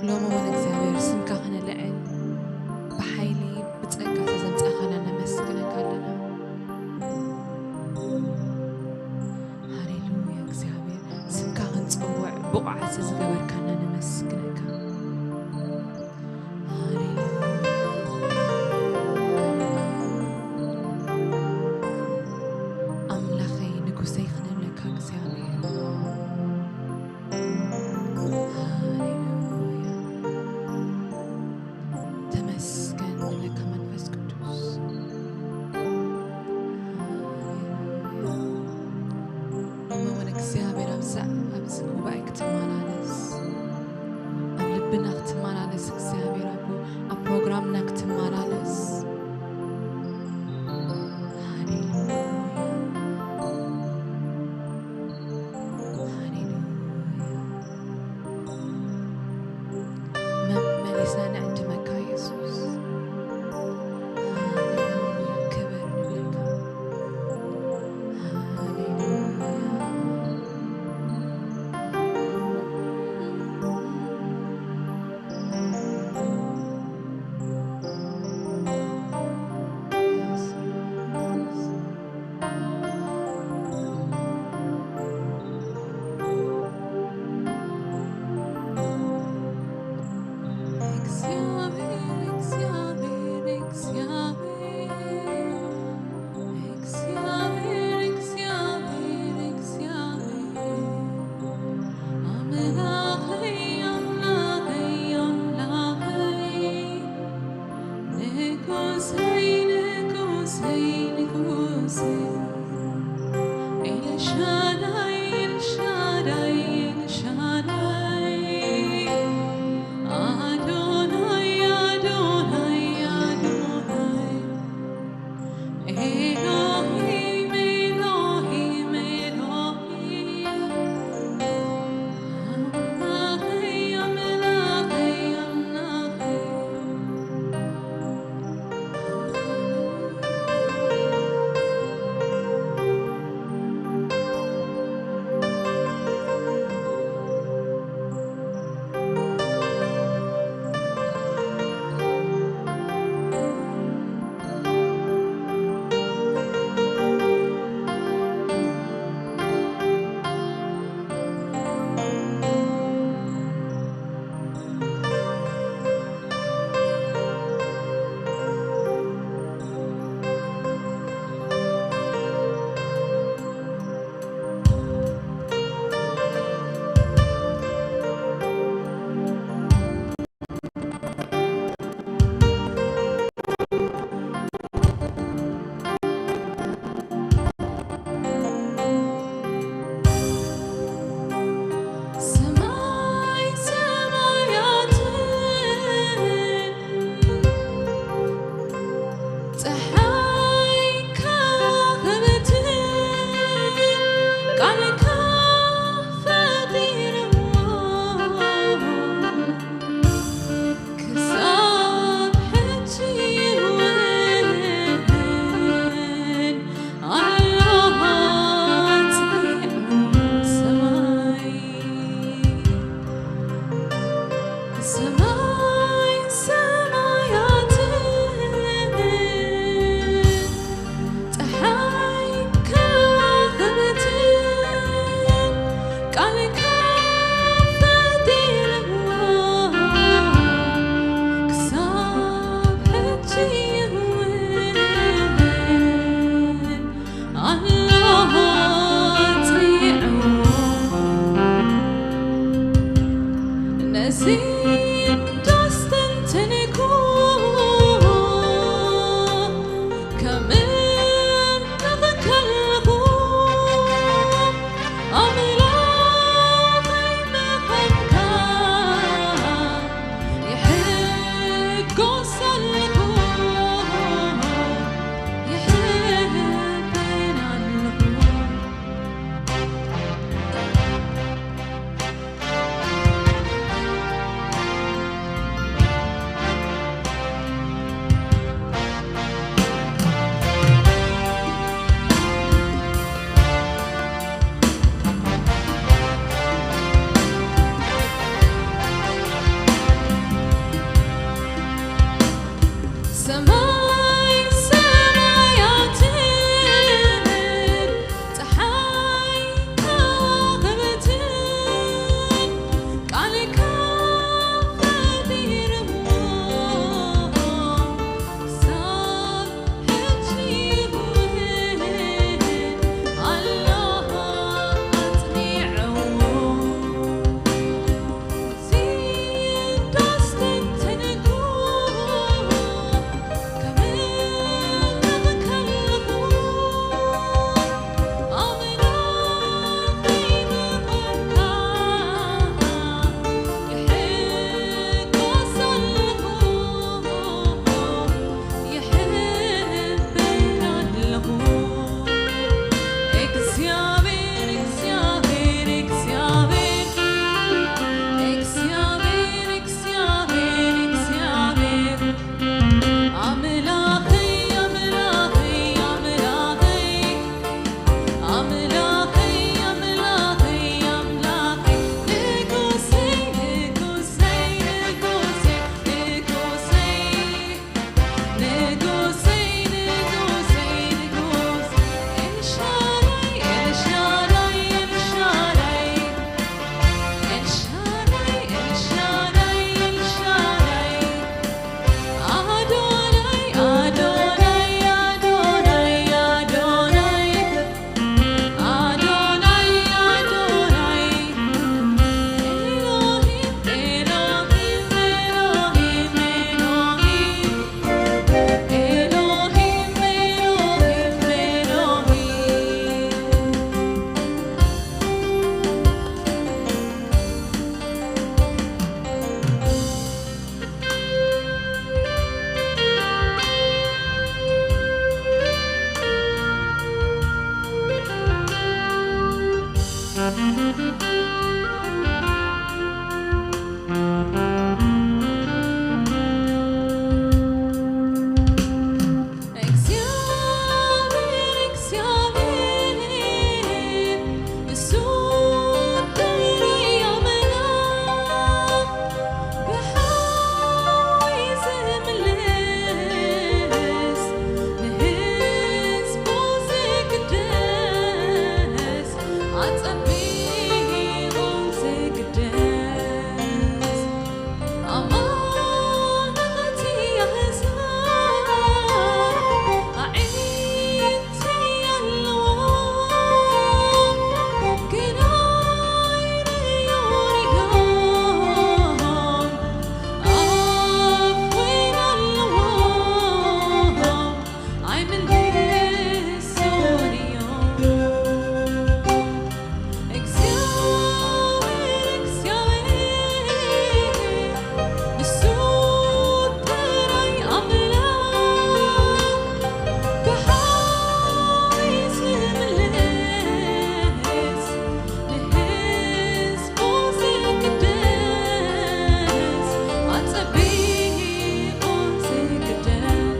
ሎሚ እውን እግዚኣብሔር ስምካ ክነልዕል ብሓይሊ ብጸጋ ስለ ዘምጻእካና ነመስግነካ ኣለና። ሃሌሉያ እግዚኣብሔር ስምካ ክንጽውዕ ብቑዓት ስለ ዝገበርካና ነመስግነካ። ሃሌሉያ። ኣምላኸይ ንጉሰይ ክንብለካ እግዚኣብሔር። ሃሌሉያ። ተመስገን ንብለካ መንፈስ ቅዱስ። ሃሌሉያ። ሎሚ እውን እግዚኣብሔር ኣብዛ ኣብዚ ጉባኤ ክትመላለስ፣ ኣብ ልብና ክትመላለስ እግዚኣብሔር ኣቦ፣ ኣብ ፕሮግራምና ክትመላለስ። ሃሌሉያ። ሃሌሉያ። መመሊስና ንዕድመካ የሱስ። ሃሌሉያ። ክብር ንብለካ። ሃሌሉያ። እግዚኣብሔር፣ እግዚኣብሔር፣ ንሱ ጥራይ ኣምላኽ፣ ብሓዊ ዝምልስ፣ ንህዝቡ ዝግደስ፣ ኣጸቢቑ ዝግደስ። ኣማልኽቲ ኣህዛብ ኣዒንቲ ኣለዎም፣ ግን ኣይርእዮን እዮም፣ ኣፍ እውን ኣለዎም፣ ኣይምልሱን እዮም። እግዚኣብሔር፣ እግዚኣብሔር፣ ንሱ ጥራይ ኣምላኽ፣ ብሓዊ ዝምልስ፣ ንህዝቡ ዝግደስ፣ ኣጸቢቑ ዝግደስ።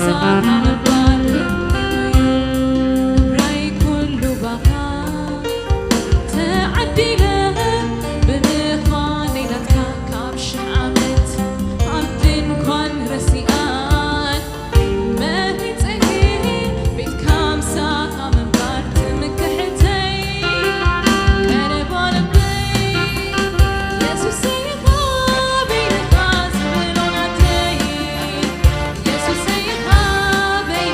ምንባር እዩ። ክብረይ ኩሉ ባኻ ተዓዲለ ብምዃነይ ናትካ ካብ ሽሕ ዓመት ኣብ ድንኳን ረሲኣን መሪጸ ቤትካ ምሳኻ ምንባር ትምክሕተይ ቀረባ ልበይ የሱሰይ ኢኻ በይንኻ ዝብሎ ናተይ የሱሰይ ኢኻ በይ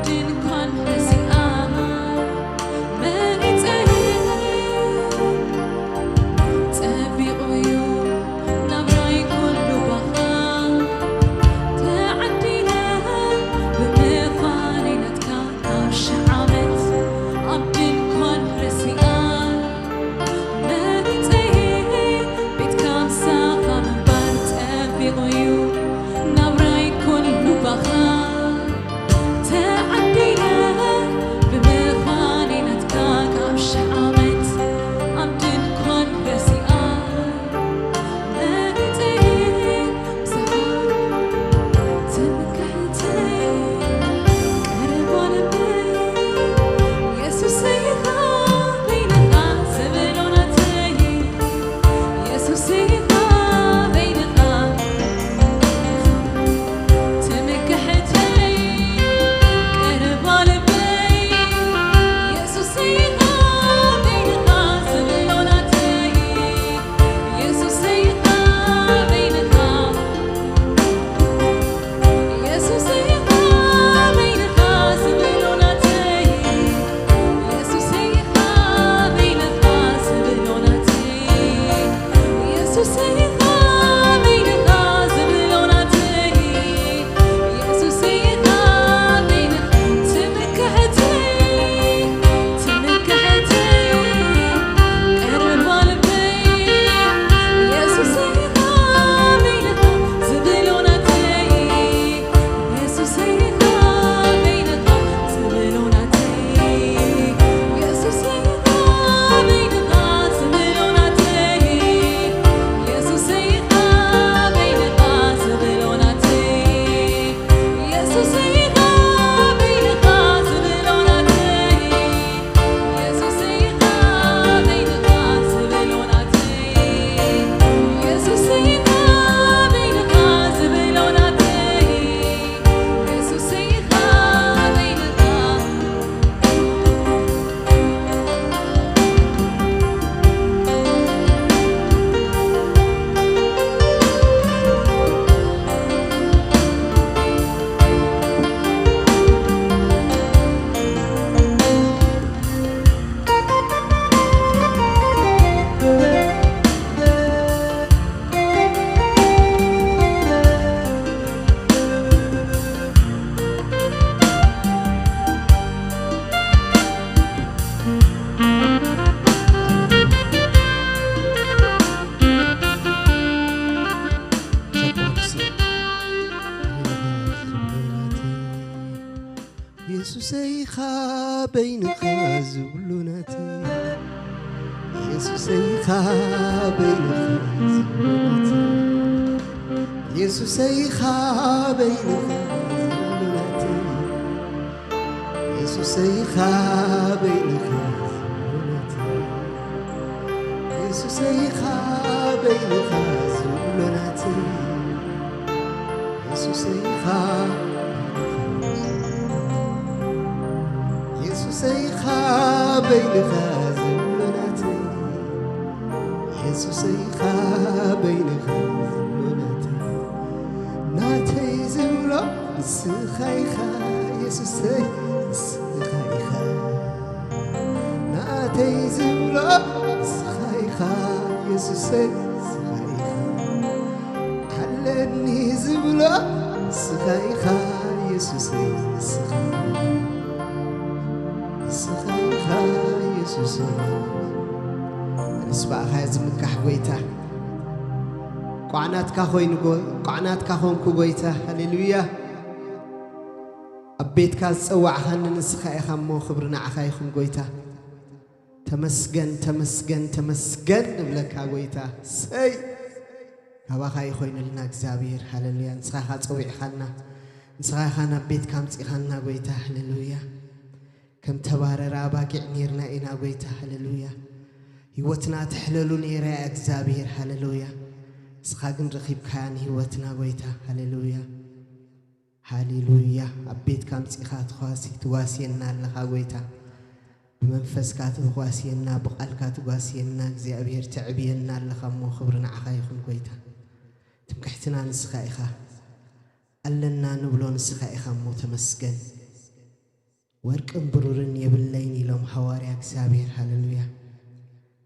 ድንኳን ረሲኣ መሪጸ ጸቢቑ እዩ ናብራይ ኩሉ ባኻ ተዓዲለ ብምዃነይ ናትካ ካብ ሽሕ ዓመት ኣብ ድንኳን ረሲኣ መሪጸ ቤትካ ምሳኻ ምንባር ጸቢቑ እዩ ናብራይ ኩሉ ባኻ ተዓዲለ ብምዃነይ ናትካ ካብ ሽሕ ዓመት ኣብ ድንኳን ረሲኣ መሪጸ ምሳኻ ትምክሕተይ ቀረባ ልበይ የሱሰይ ኢኻ በይንኻ ዝብሎ ናተይ የሱሰይ ኢኻ በይንኻ ትምክሕተይ ቀረባ ልበይ የሱሰይ ኢኻ በይንኻ ዝብሎ ናተይ የሱሰይ ኢኻ በይንኻ የሱሰይ ኢኻ በይንኻ ዝብሎ ናተይ የሱሰይ ኢኻ በይንኻ ዝብሎ ናተይ የሱሰይ ኢኻ በይንኻ ዝብሎ ናተይ የሱሰይ ኢኻ በይንኻ ትምክሕተይ ትምክሕተይ ቀረባ ልበይ የሱሰይ ኢኻ በይንኻ ዝብሎ ናተይ የሱሰይ ኢኻ በይንኻ ዝብሎ ናተይ የሱሰይ ኢኻ በይንኻ ዝብሎ ናተይ የሱሰይ ኢኻ በይንኻ ዝብሎ ናተይ የሱሰይ ኢኻ በይንኻ ዝብሎ ናተይ የሱሰይ ኢኻ በይንኻ ዝብሎ ናተይ የሱሰይ ኢኻ በይንኻ ዝብሎ ናተይ የሱሰይ ኢኻ በይንኻ የሱሰይ ኢኻ በይንኻ ዝብሉ ናተይ የሱሰይ ኢኻ በይንኻ ዝብሉ ናተይ የሱሰይ ኢኻ በይንኻ ዝብሉ ናተይ የሱሰይ ኢኻ በይንኻ ዝብሉ ናተይ የሱሰይ ኢኻ በይንኻ ዝብሉ ናተይ የሱሰይ ኢኻ የሱሰይ ኢኻ በይንኻ ዝብሎ ናተይ የሱሰይ ኢኻ በይንኻ ዝብሎ ናተይ ናተይ ዝብሎ ንስኻ ኢኻ የሱሰይ ንስኻ ኢኻ ናተይ ዝብሎ ንስኻ ኢኻ የሱሰይ ንስኻ ኢኻ ኣለኒ ዝብሎ ንስኻ ኢኻ የሱሰይ ንስኻ ንስኻ ኢኻ የሱሰይ ኣነስ ብኣኻ እየ ዝምካሕ ጎይታ ቋዕናትካ ኮይኑ ቋዕናትካ ኾንኩ ጎይታ ሃሌሉያ ኣብ ቤትካ ዝጸዋዕኻኒ ንስኻ ኢኻ እሞ ክብሪ ንዓኻ ይኹን ጎይታ ተመስገን ተመስገን ተመስገን ንብለካ ጎይታ ሰይ ካባኻ ይኾይኑልና እግዚኣብሔር ሃሌሉያ ንስኻ ኢኻ ጸዊዕኻና ንስኻ ኢኻ ናብ ቤትካ ኣምጺኻና ጎይታ ሃሌሉያ ከም ተባረራ ኣባጊዕ ኔርና ኢና ጎይታ ሃሌሉያ ህይወትና ተሕለሉ ኔራ እያ እግዚኣብሔር ሃሌሉያ ንስኻ ግን ረኺብካያ ንህይወትና ጎይታ ሃሌሉያ ሃሌሉያ ኣብ ቤትካ ኣምጺኻ ትዋሲ ትዋስየና ኣለኻ ጎይታ ብመንፈስካ ትጓስየና ብቓልካ ትጓስየና እግዚኣብሔር ተዕብየና ኣለኻ እሞ ክብሪ ንዓኻ ይኹን ጎይታ ትምክሕትና ንስኻ ኢኻ ኣለና ንብሎ ንስኻ ኢኻ እሞ ተመስገን ወርቅን ብሩርን የብለይን ኢሎም ሃዋርያ እግዚኣብሔር፣ ሃሌሉያ።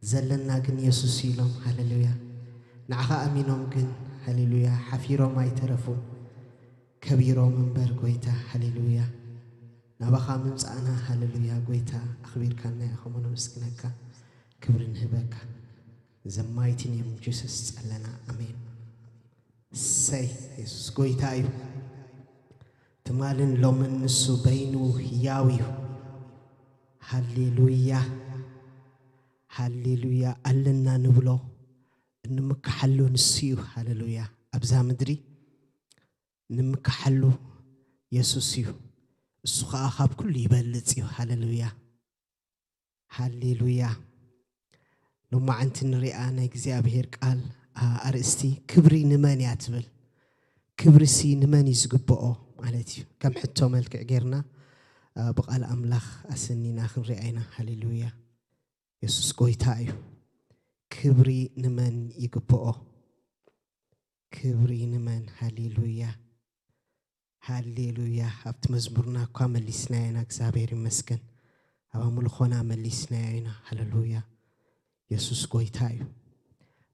ዘለና ግን የሱስ ኢሎም፣ ሃሌሉያ። ንዓኻ ኣሚኖም ግን፣ ሃሌሉያ፣ ሓፊሮም ኣይተረፉን፣ ከቢሮም እምበር፣ ጎይታ፣ ሃሌሉያ። ናባኻ ምምጻእና፣ ሃሌሉያ፣ ጎይታ፣ ኣኽቢርካና ኢኻ፣ ነመስግነካ፣ ክብሪ ንህበካ። In the mighty name of Jesus ጸለና፣ ኣሜን። ሰይ፣ የሱስ ጎይታ እዩ። ትማልን ሎምን ንሱ በይኑ ህያው እዩ። ሃሌሉያ፣ ሃሌሉያ። ኣለና ንብሎ፣ እንምክሓሉ ንሱ እዩ። ሃሌሉያ። ኣብዛ ምድሪ ንምክሓሉ የሱስ እዩ። እሱ ኸኣ ካብ ኩሉ ይበልጽ እዩ። ሃሌሉያ፣ ሃሌሉያ። ሎማዓንቲ ንሪኣ ናይ እግዚኣብሔር ቃል፣ ኣ-፣ ኣርእስቲ ክብሪ ንመን እያ ትብል? ክብሪሲ ንመን እዩ ዝግብኦ ማለት እዩ። ከም ሕቶ መልክዕ ጌርና፣ ኣ፣ ብቓል ኣምላኽ ኣሰኒና ክንሪኣ ኢና። ሃሌሉያ። የሱስ ጎይታ እዩ። ክብሪ ንመን ይግብኦ? ክብሪ ንመን? ሃሌሉያ፣ ሃሌሉያ። ኣብቲ መዝሙርና እኳ መሊስናዮ ኢና፣ እግዚኣብሔር ይመስገን። ኣብ ኣምልኾና መሊስናዮ ኢና። ሃሌሉያ፣ የሱስ ጎይታ እዩ።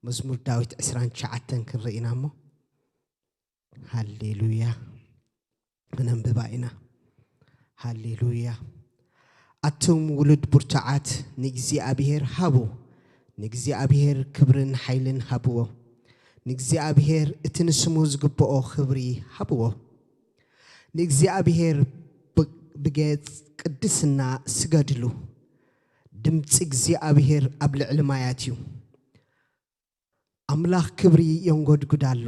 መዝሙር ዳዊት ዕስራን ትሽዓተን ክንርኢ ኢና እሞ፣ ሃሌሉያ፣ ክነንብባ ኢና። ሃሌሉያ። ኣቱም ውሉድ ብርቱዓት ንእግዚኣብሔር ሃቡ፣ ንእግዚኣብሔር ክብርን ሓይልን ሃብዎ። ንእግዚኣብሔር እቲ ንስሙ ዝግብኦ ክብሪ ሃብዎ። ንእግዚኣብሔር ብ-፣ ብገጽ ቅድስና ስገድሉ። ድምጺ እግዚኣብሔር ኣብ ልዕሊ ማያት እዩ። ኣምላኽ ክብሪ የንጎድጉድ ኣሎ።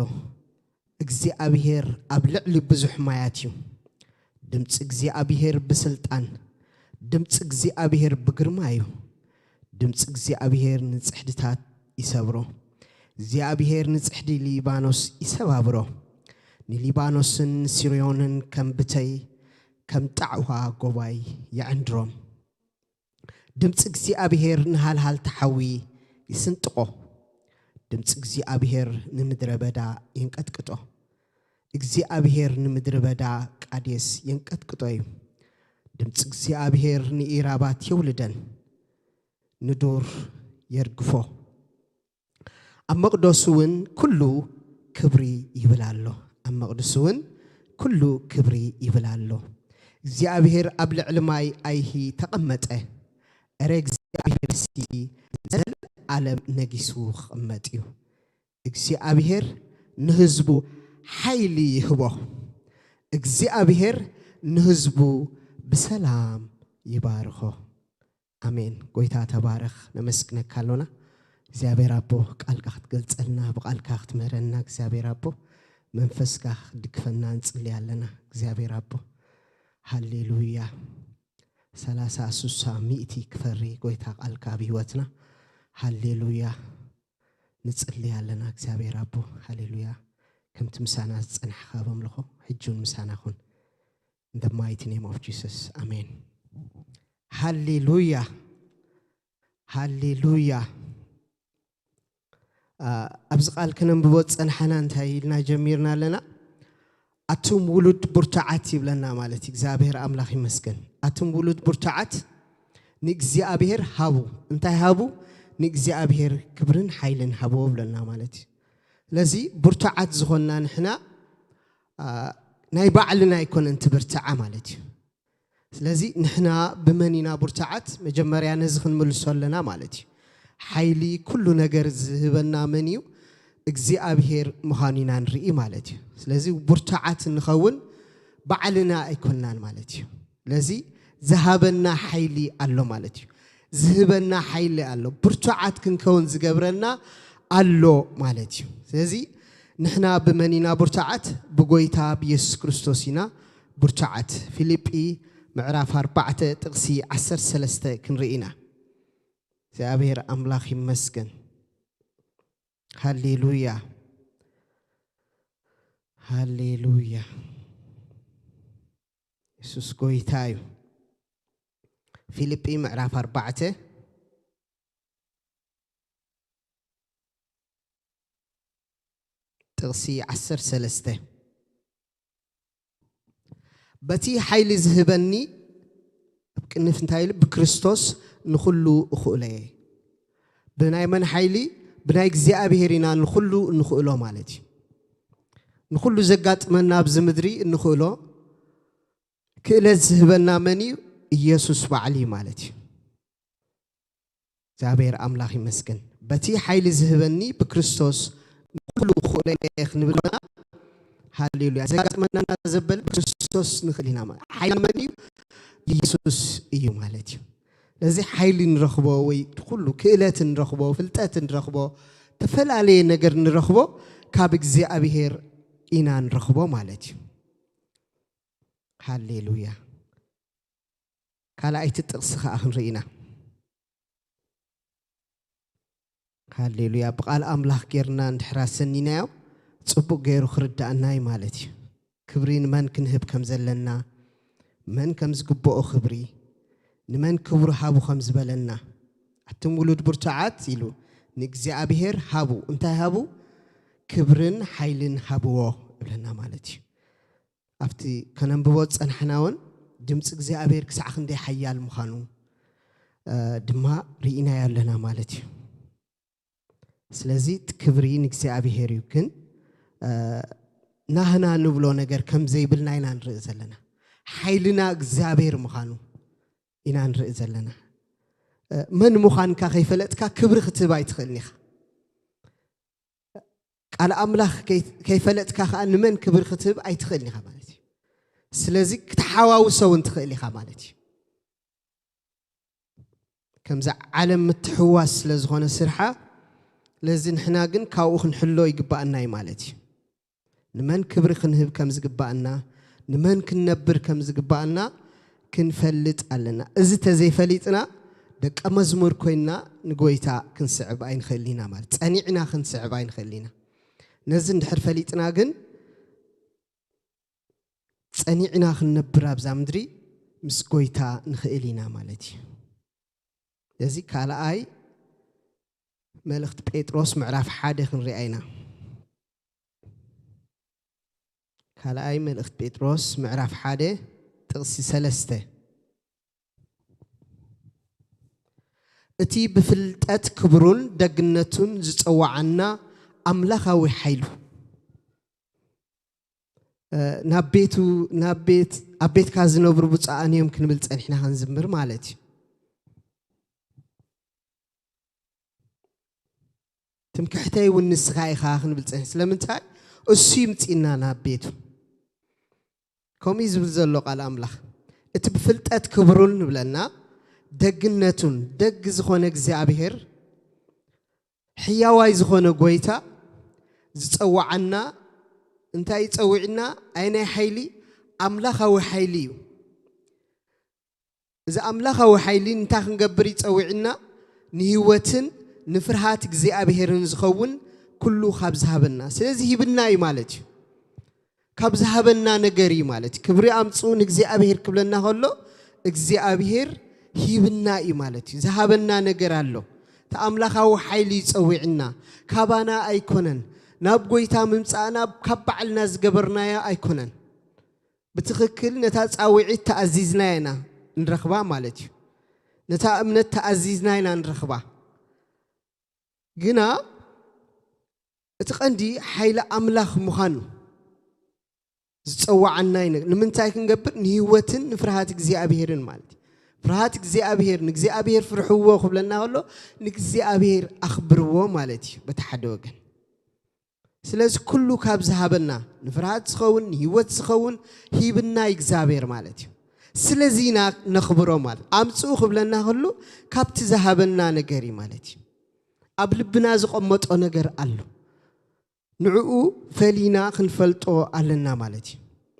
እግዚኣብሔር ኣብ ልዕሊ ብዙሕ ማያት እዩ። ድምጺ እግዚኣብሔር ብስልጣን፣ ድምጺ እግዚኣብሔር ብግርማ እዩ። ድምጺ እግዚኣብሔር ንጽሕድታት ይሰብሮ። እግዚኣብሔር ንጽሕዲ ሊባኖስ ይሰባብሮ። ንሊባኖስን ንስርዮንን ከም ብተይ፣ ከም ጣዕዋ ጎባይ የዕንድሮም። ድምጺ እግዚኣብሔር ንሃልሃልቲ ሓዊ ይስንጥቆ። ድምጺ እግዚኣብሔር ንምድረ በዳ የንቀጥቅጦ። እግዚኣብሔር ንምድረ በዳ ቃዴስ የንቀጥቅጦ እዩ። ድምጺ እግዚኣብሔር ንኢራባት የውልደን፣ ንዱር የርግፎ። ኣብ መቕደሱ እውን ኩሉ ክብሪ ይብል ኣሎ። ኣብ መቕደሱ እውን ኩሉ ክብሪ ይብል ኣሎ። እግዚኣብሔር ኣብ ልዕሊ ማይ ኣይሂ ተቐመጠ። እረ እግዚኣብሔርሲ ንዘለኣለም ነጊሱ ክቕመጥ እዩ። እግዚኣብሔር ንህዝቡ ሓይሊ ይህቦ። እግዚኣብሔር ንህዝቡ ብሰላም ይባርኾ። ኣሜን። ጎይታ ተባረኽ። ነመስግነካ ኣሎና። እግዚኣብሔር ኣቦ፣ ቃልካ ክትገልጸልና፣ ብቃልካ ክትምህረና፣ እግዚኣብሔር ኣቦ፣ መንፈስካ ክትድግፈና ንጽሊ ኣለና። እግዚኣብሔር ኣቦ፣ ሃሌሉያ። ሰላሳ፣ ስሳ፣ ሚእቲ ክፈሪ ጎይታ ቃልካ ኣብ ህይወትና። ሃሌሉያ። ንጽሊ ኣለና። እግዚኣብሔር ኣቦ፣ ሃሌሉያ። ከምቲ ምሳና ዝጸናሕካ ኣብ ኣምልኾ፣ ሕጂ እውን ምሳና ኩን። In the mighty name of Jesus. ኣሜን። ሃሌሉያ፣ ሃሌሉያ። ኣ፣ ኣብዚ ቃል ከነንብቦ ዝጸንሓና እንታይ ኢልና ጀሚርና ኣለና? ኣቱም ውሉድ ብርቱዓት ይብለና ማለት እዩ። እግዚኣብሔር ኣምላኽ ይመስገን። ኣቱም ውሉድ ብርቱዓት ንእግዚኣብሔር ሃቡ። እንታይ ሃቡ? ንእግዚኣብሔር ክብርን ሓይልን ሃብዎ ብለና ማለት እዩ። ስለዚ ብርቱዓት ዝኾንና ንሕና፣ ኣ፣ ናይ ባዕልና ኣይኮነን ትብርትዓ ማለት እዩ። ስለዚ ንሕና ብመን ኢና ብርቱዓት? መጀመርያ ነዚ ክንምልሶ ኣለና ማለት እዩ። ሓይሊ ኩሉ ነገር ዝህበና መን እዩ? እግዚኣብሔር ምዃኑ ኢና ንርኢ ማለት እዩ። ስለዚ ብርቱዓት እንኸውን ባዕልና ኣይኮንናን ማለት እዩ። ስለዚ ዝሃበና ሓይሊ ኣሎ ማለት እዩ። ዝህበና ሓይሊ ኣሎ። ብርቱዓት ክንከውን ዝገብረና ኣሎ ማለት እዩ። ስለዚ ንሕና ብመን ኢና ብርቱዓት? ብጎይታ ብየሱስ ክርስቶስ ኢና ብርቱዓት። ፊልጲ ምዕራፍ ኣርባዕተ ጥቕሲ ዓሰርተ ሰለስተ ክንርኢ ኢና። እግዚኣብሔር ኣምላኽ ይመስገን። ሃሌሉያ፣ ሃሌሉያ። የሱስ ጎይታ እዩ። ፊልጲ ምዕራፍ ኣርባዕተ ጥቕሲ ዓሰርተ ሰለስተ፣ በቲ ሓይሊ ዝህበኒ ቅንፍ እንታይ ኢሉ? ብክርስቶስ ንኹሉ እኽእሎ እየ። ብናይ መን ሓይሊ? ብናይ እግዚኣብሔር ኢና ንኹሉ እንኽእሎ ማለት እዩ። ንኹሉ ዘጋጥመና ኣብዚ ምድሪ እንኽእሎ ክእለት ዝህበና መን እዩ? ኢየሱስ ባዕሉ እዩ ማለት እዩ። እግዚኣብሔር ኣምላኽ ይመስገን። በቲ ሓይሊ ዝህበኒ ብክርስቶስ ንኹሉ እኽእሎ እየ ክንብልና፣ ሃሌሉያ። ዘጋጥመና ዘበለ ብክርስቶስ ንኽእል ኢና ማለት። ሓይሊ መን እዩ? ኢየሱስ እዩ ማለት እዩ። ነዚ ሓይሊ ንረኽቦ ወይ ኩሉ ክእለት ንረኽቦ፣ ፍልጠት ንረኽቦ፣ ተፈላለየ ነገር ንረኽቦ ካብ እግዚኣብሔር ኢና ንረኽቦ ማለት እዩ። ሃሌሉያ። ካልኣይቲ ጥቕሲ ከኣ ክንርኢ ኢና። ሃሌሉያ። ብቓል ኣምላኽ ጌርና እንድሕር ኣሰኒናዮ፣ ጽቡቕ ገይሩ ክርዳኣና እዩ ማለት እዩ። ክብሪ ንመን ክንህብ ከም ዘለና፣ መን ከም ዝግብኦ ክብሪ፣ ንመን ክብሩ ሃቡ ከም ዝበለና፣ ኣቱም ውሉድ ብርቱዓት ኢሉ ንእግዚኣብሔር ሃቡ። እንታይ ሃቡ? ክብርን ሓይልን ሃብዎ እብለና ማለት እዩ። ኣብቲ ከነንብቦ ዝጸናሕና እውን ድምፂ እግዚኣብሔር ክሳዕ ክንደይ ሓያል ምዃኑ፣ እ፣ ድማ ርኢናዮ ኣለና ማለት እዩ። ስለዚ እቲ ክብሪ ንእግዚኣብሔር እዩ፣ ግን፣ እ፣ ናህና ንብሎ ነገር ከም ዘይብልና ኢና ንርኢ ዘለና። ሓይልና እግዚኣብሔር ምዃኑ ኢና ንርኢ ዘለና። እ፣ መን ምዃንካ ከይፈለጥካ ክብሪ ክትህብ ኣይትኽእልን ኢኻ። ቃል ኣምላኽ ከይ-፣ ከይፈለጥካ ከኣ ንመን ክብሪ ክትህብ ኣይትኽእልን ኢኻ ማለት እዩ። ስለዚ ክትሓዋውሶ እውን ትኽእል ኢኻ ማለት እዩ። ከምዛ ዓለም ምትሕዋስ ስለ ዝኾነ ስርሓ፣ ስለዚ ንሕና ግን ካብኡ ክንሕሎ ይግባኣና እዩ ማለት እዩ። ንመን ክብሪ ክንህብ ከም ዝግባኣና፣ ንመን ክንነብር ከም ዝግባኣና ክንፈልጥ ኣለና። እዚ ተዘይፈሊጥና ደቀ መዝሙር ኮይንና ንጎይታ ክንስዕብ ኣይንኽእልን ኢና ማለት፣ ጸኒዕና ክንስዕብ ኣይንኽእልን ኢና። ነዚ እንድሕር ፈሊጥና ግን ጸኒዕና ክንነብር ኣብዛ ምድሪ ምስ ጎይታ ንኽእል ኢና ማለት እዩ። እዚ ካልኣይ መልእኽቲ ጴጥሮስ ምዕራፍ ሓደ ክንሪኣ ኢና። ካልኣይ መልእኽቲ ጴጥሮስ ምዕራፍ ሓደ ጥቕሲ ሰለስተ። እቲ ብፍልጠት ክብሩን ደግነቱን ዝጸዋዓና ኣምላኻዊ ሓይሉ። እ፣ ናብ ቤቱ፣ ናብ ቤት፣ ኣብ ቤትካ ዝነብሩ ብፁዓን እዮም ክንብል ጸኒሕና ክንዝምር ማለት እዩ። ትምክሕተይ እውን ንስኻ ኢኻ ክንብል ጸኒሕ። ስለምንታይ? እሱ ይምጽእና ናብ ቤቱ። ከምኡ እዩ ዝብል ዘሎ ቃል ኣምላኽ። እቲ ብፍልጠት ክብሩን ንብለና፣ ደግነቱን፣ ደግ ዝኾነ እግዚኣብሔር፣ ሕያዋይ ዝኾነ ጎይታ ዝጸዋዓና፣ እንታይ ይጸውዕና? ኣይ ናይ ሓይሊ፣ ኣምላኻዊ ሓይሊ እዩ። እዚ ኣምላኻዊ ሓይሊ እንታይ ክንገብር ይጸውዕና? ንህይወትን ንፍርሃት እግዚኣብሔርን ዝኸውን ኩሉ ካብ ዝሃበና። ስለዚ ሂብና እዩ ማለት እዩ። ካብ ዝሃበና ነገር እዩ ማለት እዩ። ክብሪ ኣምጽኡ ንእግዚኣብሔር ክብለና ከሎ፣ እግዚኣብሔር ሂብና እዩ ማለት እዩ። ዝሃበና ነገር ኣሎ። እቲ ኣምላኻዊ ሓይሊ ይጸውዕና። ካባና ኣይኮነን። ናብ ጎይታ ምምጻእና ካብ ባዕልና ዝገበርናዮ ኣይኮነን። ብትኽክል ነታ ጻውዒት ተኣዚዝና ኢና ንረኽባ ማለት እዩ። ነታ እምነት ተኣዚዝና ኢና ንረኽባ። ግና እቲ ቀንዲ ሓይሊ ኣምላኽ ምዃኑ ዝጸዋዓና እዩ። ንምንታይ ክንገብር? ንህይወትን ንፍርሃት እግዚኣብሔርን ማለት እዩ። ፍርሃት እግዚኣብሔር፣ ንእግዚኣብሔር ፍርሕዎ ክብለና ከሎ፣ ንእግዚኣብሔር ኣኽብርዎ ማለት እዩ በቲ ሓደ ወገን። ስለዚ ኩሉ ካብ ዝሃበና፣ ንፍርሃት ዝኸውን፣ ንህይወት ዝኸውን ሂብና እግዚኣብሔር ማለት እዩ። ስለዚ ኢና ነኽብሮ ማለት። ኣምጽኡ ክብለና ከሎ ካብቲ ዝሃበና ነገር እዩ ማለት እዩ። ኣብ ልብና ዝቐመጦ ነገር ኣሎ። ንዕኡ ፈሊና ክንፈልጦ ኣለና ማለት እዩ።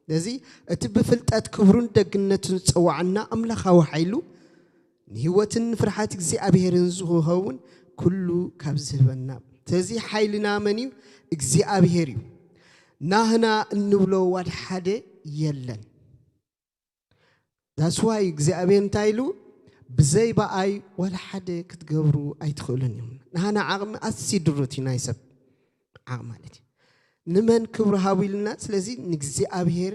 ስለዚ እቲ ብፍልጠት ክብሩን ደግነቱን ዝጸዋዓና ኣምላኻዊ ሓይሉ ንህይወትን ንፍርሓት እግዚኣብሔርን ዝኸውን ኩሉ ካብ ዝህበና። ስለዚ ሓይልና መን እዩ? እግዚኣብሔር እዩ። ናህና እንብሎ ዋላ ሓደ የለን። That's why እግዚኣብሔር እንታይ ኢሉ? ብዘይ ብኣይ ዋላ ሓደ ክትገብሩ ኣይትኽእሉን እዮም። ናህና ዓቕሚ ኣዝዩ ድሩት እዩ፣ ናይ ሰብ ዓቕሚ ማለት እዩ። ንመን ክብሪ ሃቡ ኢልና? ስለዚ ንእግዚኣብሔር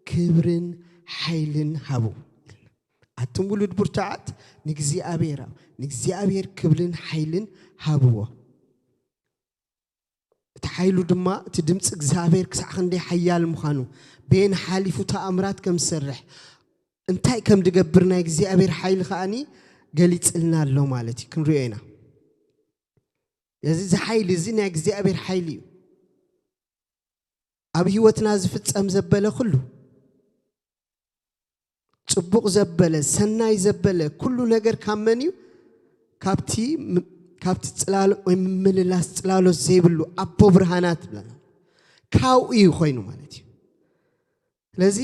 ክብርን ሓይልን ሃቡ። ኣቲ እቶም ውሉድ ብርቱዓት ንእግዚኣብሔር ንእግዚኣብሔር ክብልን ሓይልን ሃብዎ። እቲ ሓይሉ ድማ እቲ ድምፂ እግዚኣብሔር ክሳዕ ክንደይ ሓያል ምዃኑ፣ በየን ሓሊፉ ተኣምራት ከም ዝሰርሕ፣ እንታይ ከም ዝገብር ናይ እግዚኣብሔር ሓይሊ ከዓኒ ገሊፅልና ኣሎ ማለት እዩ። ክንሪኦ ኢና። እዚ እዚ ሓይሊ እዚ ናይ እግዚኣብሔር ሓይሊ እዩ። ኣብ ህይወትና ዝፍጸም ዘበለ ኩሉ፣ ጽቡቕ ዘበለ፣ ሰናይ ዘበለ ኩሉ ነገር ካብ መን እዩ? ካብቲ ም-፣ ካብቲ ጽላሎ-፣ ወይ ምምልላስ ጽላሎት ዘይብሉ ኣቦ ብርሃናት ብለና። ካብኡ እዩ ኮይኑ ማለት እዩ። ስለዚ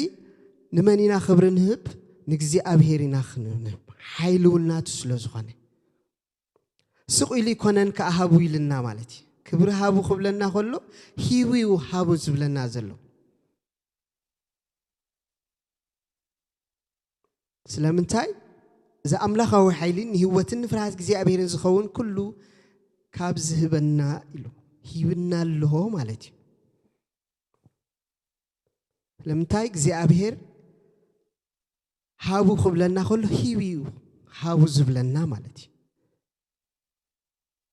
ንመን ኢና ክብሪ ንህብ? ንእግዚኣብሔር ኢና ክንህብ። ሓይሊ እውን ናቱ ስለ ዝኾነ። ስቕ ኢሉ ይኮነን ከኣ ሃቡ ኢልና ማለት እዩ። ክብሪ ሃቡ ክብለና ከሎ ሂቡ እዩ ሃቡ ዝብለና ዘሎ። ስለምንታይ? እዚ ኣምላኻዊ ሓይሊ ንህይወትን ንፍርሃት እግዚኣብሔርን ዝኸውን ኩሉ ካብ ዝህበና ኢሉ ሂብና ኣለዎ ማለት እዩ። ስለምንታይ? እግዚኣብሔር ሃቡ ክብለና ከሎ ሂቡ እዩ ሃቡ ዝብለና ማለት እዩ።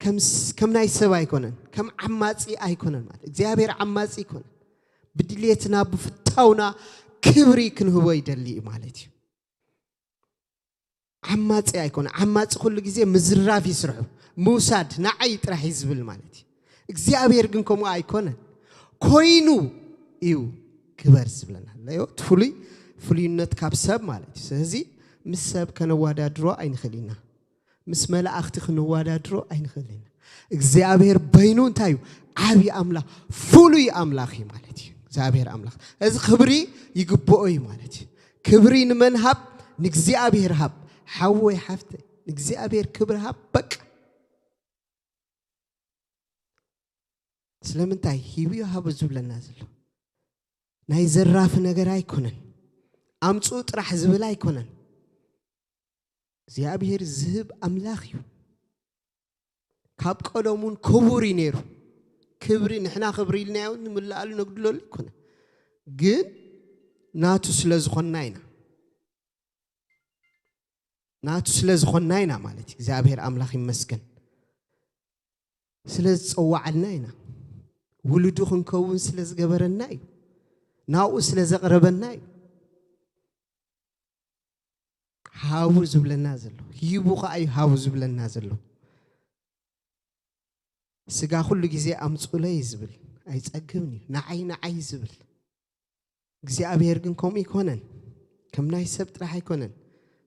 ከም ስ-፣ ከም ናይ ሰብ ኣይኮነን፣ ከም ዓማጺ ኣይኮነን ማለት እግዚኣብሔር ዓማጺ ኣይኮነን። ብድሌትና ብፍታውና ክብሪ ክንህቦ ይደሊ እዩ ማለት እዩ። ዓማጺ ኣይኮነ። ዓማጺ ኩሉ ግዜ ምዝራፍ ይስርሑ፣ ምውሳድ ንዓይ ጥራሕ እዩ ዝብል ማለት እዩ። እግዚኣብሔር ግን ከምኡ ኣይኮነን። ኮይኑ እዩ ክበር ዝብለና ኣለዮ። እቲ ፍሉይ ፍሉይነት ካብ ሰብ ማለት እዩ። ስለዚ ምስ ሰብ ከነወዳድሮ ኣይንኽእል ኢና። ምስ መላእኽቲ ክንወዳድሮ ኣይንኽእል ኢና። እግዚኣብሔር በይኑ እንታይ እዩ? ዓብዪ ኣምላኽ፣ ፍሉይ ኣምላኽ እዩ ማለት እዩ። እግዚኣብሔር ኣምላኽ እዚ ክብሪ ይግብኦ እዩ ማለት እዩ። ክብሪ ንመን ሃብ? ንእግዚኣብሔር ሃብ። ሓወይ ሓፍተይ፣ ንእግዚኣብሔር ክብሪ ሃብ። በቃ ስለምንታይ ሂቡ ሃቡ ዝብለና ዘሎ? ናይ ዘራፊ ነገር ኣይኮነን። ኣምጽኡ ጥራሕ ዝብል ኣይኮነን። እግዚኣብሔር ዝህብ ኣምላኽ እዩ። ካብ ቀደሙን ክቡር እዩ ነይሩ። ክብሪ፣ ንሕና ክብሪ ኢልናዮ ንምልኣሉ ነጉድለሉ ኣይኮነን። ግን ናቱ ስለ ዝኾንና ኢና። ናቱ ስለ ዝኾንና ኢና ማለት እዩ። እግዚኣብሔር ኣምላኽ ይመስገን። ስለ ዝጸዋዓልና ኢና። ውሉዱ ክንከውን ስለ ዝገበረና እዩ። ናብኡ ስለ ዘቕረበና እዩ። ሃቡ ዝብለና ዘሎ። ሂቡ ኸዓ እዩ ሃቡ ዝብለና ዘሎ። ስጋ ኩሉ ግዜ ኣምጽኡለይ እዩ ዝብል። ኣይጸግብን እዩ። ንዓይ፣ ንዓይ እዩ ዝብል። እግዚኣብሔር ግን ከምኡ ኣይኮነን። ከም ናይ ሰብ ጥራሕ ኣይኮነን።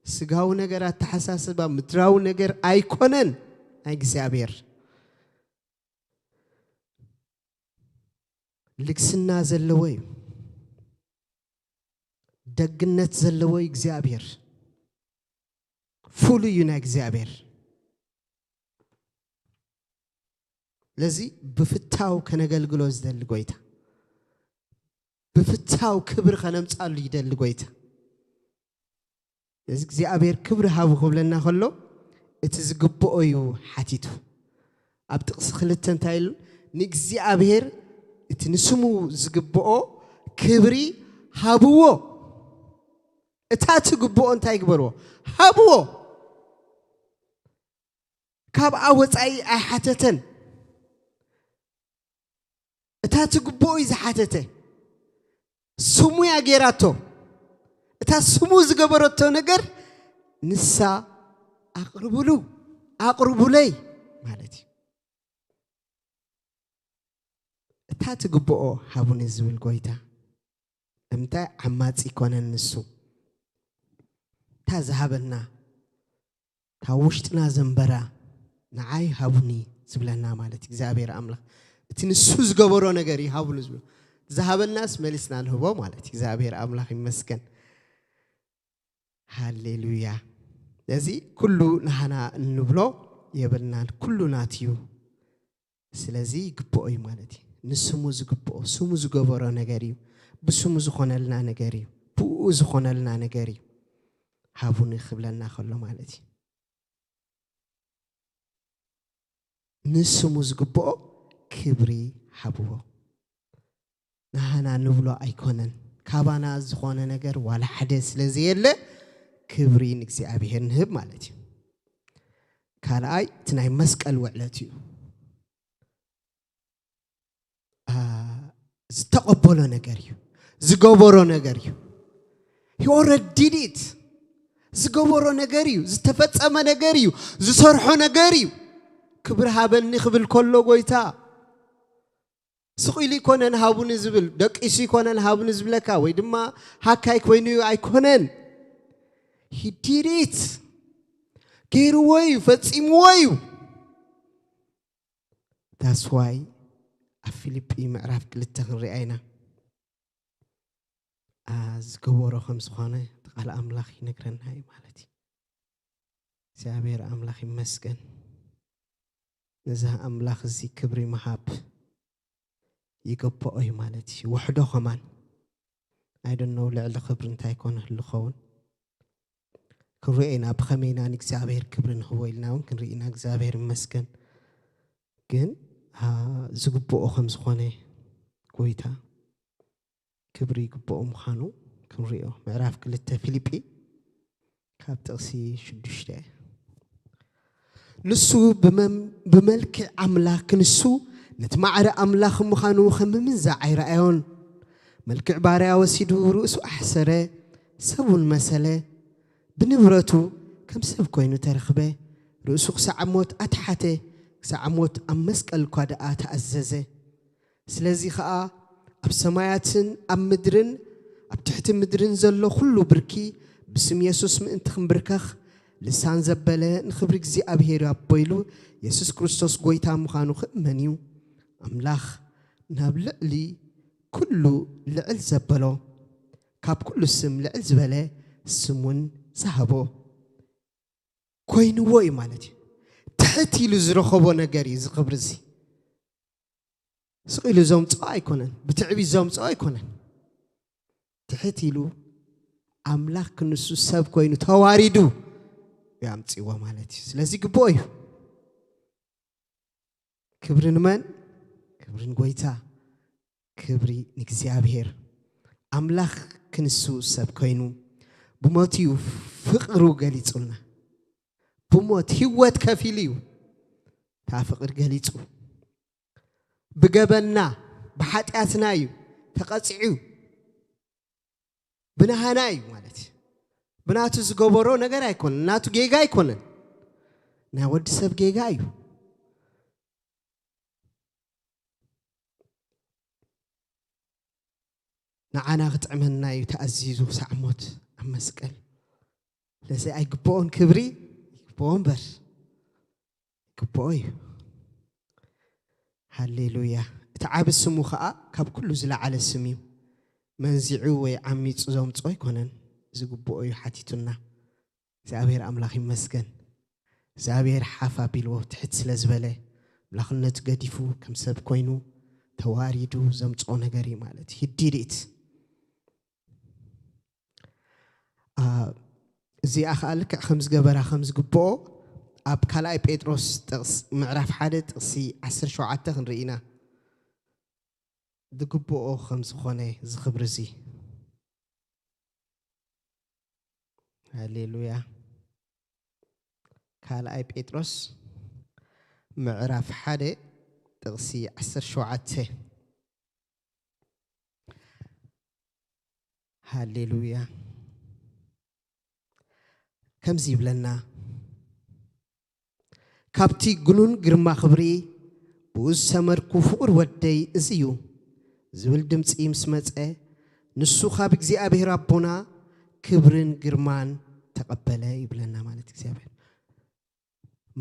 ስጋዊ ነገር፣ ኣተሓሳስባ፣ ምድራዊ ነገር ኣይኮነን ናይ እግዚኣብሔር። ልግስና ዘለዎ እዩ። ደግነት ዘለዎ እዩ እግዚኣብሔር። ፍሉይ እዩ ናይ እግዚኣብሔር። ለዚ ብፍታው ከነገልግሎ ዝደሊ ጎይታ፣ ብፍታው ክብሪ ከነምጻሉ ይደሊ ጎይታ። እዚ እግዚኣብሔር ክብሪ ሃቡ ክብለና ከሎ እቲ ዝግብኦ እዩ ሓቲቱ። ኣብ ጥቕሲ ክልተ እንታይ ኢሉ? ንእግዚኣብሔር እቲ ንስሙ ዝግብኦ ክብሪ ሃብዎ። እታ ትግብኦ እንታይ ግበርዎ? ሃብዎ። ካብኣ ወጻኢ ኣይሓተተን። እታ ትግብኦ እዩ ዝሓተተ። ስሙ እያ ጌራቶ። እታ ስሙ ዝገበረቶ ነገር ንሳ ኣቕርብሉ፣ ኣቕርቡለይ ማለት እዩ። እታ ትግብኦ ሃቡኒ ዝብል ጎይታ፣ እምታይ ዓማጺ ይኮነን ንሱ። እታ ዝሃበና፣ እታ ውሽጥና ዘንበራ፣ ንዓይ ሃቡኒ ዝብለና ማለት እግዚኣብሔር ኣምላኽ። እቲ ንሱ ዝገበሮ ነገር እዩ ሃቡኒ ዝብሎ። ዝሃበናስ መሊስና ንህቦ ማለት እዩ። እግዚኣብሔር ኣምላኽ ይመስገን። ሃሌሉያ። ነዚ ኩሉ ንሃና እንብሎ የብልናን፣ ኩሉ ናቱ እዩ። ስለዚ ይግብኦ እዩ ማለት እዩ። ንስሙ ዝግብኦ፣ ስሙ ዝገበሮ ነገር እዩ። ብስሙ ዝኾነልና ነገር እዩ። ብኡ ዝኾነልና ነገር እዩ። ሃቡኒ ክብለና ከሎ ማለት እዩ። ንስሙ ዝግብኦ ክብሪ ሃብዎ። ንሃና ንብሎ ኣይኮነን። ካባና ዝኾነ ነገር ዋላ ሓደ ስለ ዘየለ ክብሪ ንእግዚኣብሔር ንህብ ማለት እዩ። ካልኣይ እቲ ናይ መስቀል ውዕለት እዩ። ዝተቐበሎ ነገር እዩ፣ ዝገበሮ ነገር እዩ። He already did it። ዝገበሮ ነገር እዩ፣ ዝተፈጸመ ነገር እዩ፣ ዝሰርሖ ነገር እዩ። ክብሪ ሃበኒ ክብል ከሎ ጎይታ ስቕ ኢሉ ይኮነን ሃቡኒ ዝብል፣ ደቂሱ ይኮነን ሃቡኒ ዝብለካ፣ ወይ ድማ ሃካይ ኮይኑ እዩ ኣይኮነን። He did it። ገይርዎ እዩ፣ ፈጺምዎ እዩ። That's why ኣብ ፊልጲ ምዕራፍ ክልተ ክንሪኣ ኢና። ዝገበሮ ከም ዝኾነ እቲ ቃል ኣምላኽ ይነግረና እዩ ማለት እዩ። እግዚኣብሔር ኣምላኽ ይመስገን። ነዚ ኣምላኽ እዚ ክብሪ ምሃብ ይግብኦ እዩ ማለት እዩ። ወሕዶ ከማን ኣይደነው ልዕሊ ክብሪ እንታይ ኮነ ህሉ ኸውን ክንሪኦ ኢና። ብኸመይና ንእግዚኣብሔር ክብሪ ንህቦ ኢልና እውን ክንርኢ ኢና። እግዚኣብሔር ይመስገን። ግን ዝግብኦ ከም ዝኾነ ጎይታ ክብሪ ይግብኦ ምዃኑ ክንሪኦ። ምዕራፍ ክልተ ፊልጲ ካብ ጥቕሲ ሽዱሽተ። ንሱ ብመም- ብመልክዕ ኣምላኽ ክንሱ ነቲ ማዕረ ኣምላኽ ምዃኑ ከም ምንዛዕ ኣይረኣዮን። መልክዕ ባርያ ወሲዱ ርእሱ ኣሕሰረ፣ ሰብ እውን መሰለ። ብንብረቱ ከም ሰብ ኮይኑ ተረኽበ። ርእሱ ክሳዕ ሞት ኣትሓተ፣ ክሳዕ ሞት ኣብ መስቀል እኳ ደኣ ተኣዘዘ። ስለዚ ኸኣ ኣብ ሰማያትን ኣብ ምድርን ኣብ ትሕቲ ምድርን ዘሎ ኩሉ ብርኪ ብስም የሱስ ምእንቲ ክንብርከኽ ልሳን ዘበለ ንኽብሪ እግዚኣብሔር ኣቦ ኢሉ የሱስ ክርስቶስ ጎይታ ምዃኑ ክእመን እዩ። ኣምላኽ ናብ ልዕሊ ኩሉ ልዕል ዘበሎ ካብ ኩሉ ስም ልዕል ዝበለ ስም እውን ዝሃቦ ኮይንዎ እዩ ማለት እዩ። ትሕት ኢሉ ዝረኸቦ ነገር እዩ እዚ ክብሪ እዚ። ስቕ ኢሉ ዘምፅኦ ኣይኮነን፣ ብትዕቢት ዘምፅኦ ኣይኮነን። ትሕት ኢሉ ኣምላኽ ክንሱ ሰብ ኮይኑ ተዋሪዱ እዩ ኣምፅዎ ማለት እዩ። ስለዚ ግብኦ እዩ። ክብሪ ንመን? ክብሪ ንጎይታ፣ ክብሪ ንእግዚኣብሔር። ኣምላኽ ክንሱ ሰብ ኮይኑ ብሞት እዩ ፍቕሩ ገሊጹልና። ብሞት ህይወት ከፊሉ እዩ እታ ፍቕሪ ገሊጹ። ብገበንና ብሓጢኣትና እዩ ተቐጺዑ። ብናሃና እዩ ማለት እዩ። ብናቱ ዝገበሮ ነገር ኣይኮነን፣ ናቱ ጌጋ ኣይኮነን፣ ናይ ወዲ ሰብ ጌጋ እዩ። ንዓና ክጥዕመና እዩ ተኣዚዙ ክሳዕ ሞት ኣብ መስቀል። ስለዚ ኣይግብኦን ክብሪ ይግብኦ እምበር ይግብኦ እዩ። ሃሌሉያ። እቲ ዓቢ ስሙ ኸኣ ካብ ኩሉ ዝለዓለ ስም እዩ። መንዚዑ ወይ ዓሚጹ ዘምጽኦ ኣይኮነን፣ ዝግብኦ እዩ ሓቲቱና። እግዚኣብሔር ኣምላኽ ይመስገን። እግዚኣብሔር ሓፍ ኣቢልዎ ትሕት ስለ ዝበለ ኣምላኽነቱ ገዲፉ ከም ሰብ ኮይኑ ተዋሪዱ ዘምጽኦ ነገር እዩ ማለት እዩ። He did it። እዚኣ ኸዓ ልክዕ ከም ዝገበራ ከም ዝግብኦ ኣብ ካልኣይ ጴጥሮስ ጥቕስ ምዕራፍ ሓደ ጥቕሲ ዓሰርተ ሸውዓተ ክንርኢ ኢና። ዝግብኦ ከም ዝኾነ እዚ ክብሪ እዚ። ሃሌሉያ። ካልኣይ ጴጥሮስ ምዕራፍ ሓደ ጥቕሲ ዓሰርተ ሸውዓተ። ሃሌሉያ። ከምዚ ይብለና፣ ካብቲ ግኑን ግርማ ክብሪ ብኡ ዝሰመርኩ ፍቑር ወደይ እዚ እዩ ዝብል ድምፂ ምስ መፀ፣ ንሱ ካብ እግዚኣብሔር ኣቦና ክብርን ግርማን ተቐበለ ይብለና ማለት እግዚኣብሔር።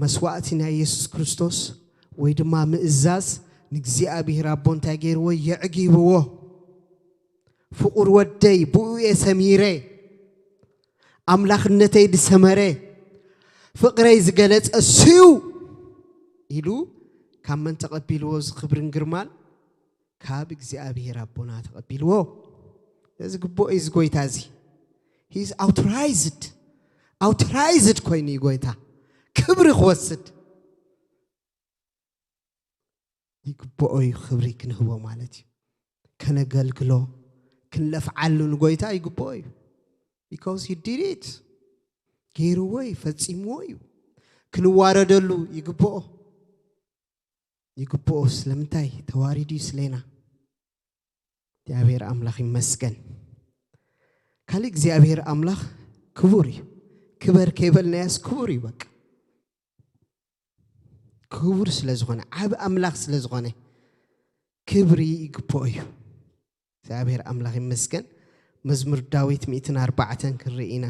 መስዋእቲ ናይ የሱስ ክርስቶስ ወይ ድማ ምእዛዝ ንእግዚኣብሔር ኣቦ እንታይ ገይርዎ? የዕጊብዎ። ፍቑር ወደይ ብኡ እየ ሰሚረ፣ ኣምላኽነተይ ዝሰመረ፣ ፍቕረይ ዝገለጸ ስዩ ኢሉ ካብ መን ተቐቢልዎ? እዚ ክብርን ግርማን ካብ እግዚኣብሔር ኣቦና ተቐቢልዎ። እዚ ግቡእ እዩ። እዚ ጎይታ እዚ he's authorized፣ authorized ኮይኑ እዩ ጎይታ ክብሪ ክወስድ። ይግብኦ እዩ ክብሪ ክንህቦ ማለት እዩ። ከነገልግሎ፣ ክንለፍዓሉ ንጎይታ ይግብኦ እዩ። Because he did it። ገይርዎ እዩ፣ ፈጺምዎ እዩ። ክንዋረደሉ ይግብኦ፣ ይግብኦ። ስለምንታይ? ተዋሪዱ እዩ ስሌና። እግዚኣብሔር ኣምላኽ ይመስገን። ካልእ እግዚኣብሔር ኣምላኽ ክቡር እዩ። ክበር ከይበልናያስ ክቡር እዩ። በቃ ክቡር ስለ ዝኾነ፣ ዓብ ኣምላኽ ስለ ዝኾነ ክብሪ ይግብኦ እዩ። እግዚኣብሔር ኣምላኽ ይመስገን። መዝሙር ዳዊት ሚእትን ኣርባዕተን ክንርኢ ኢና።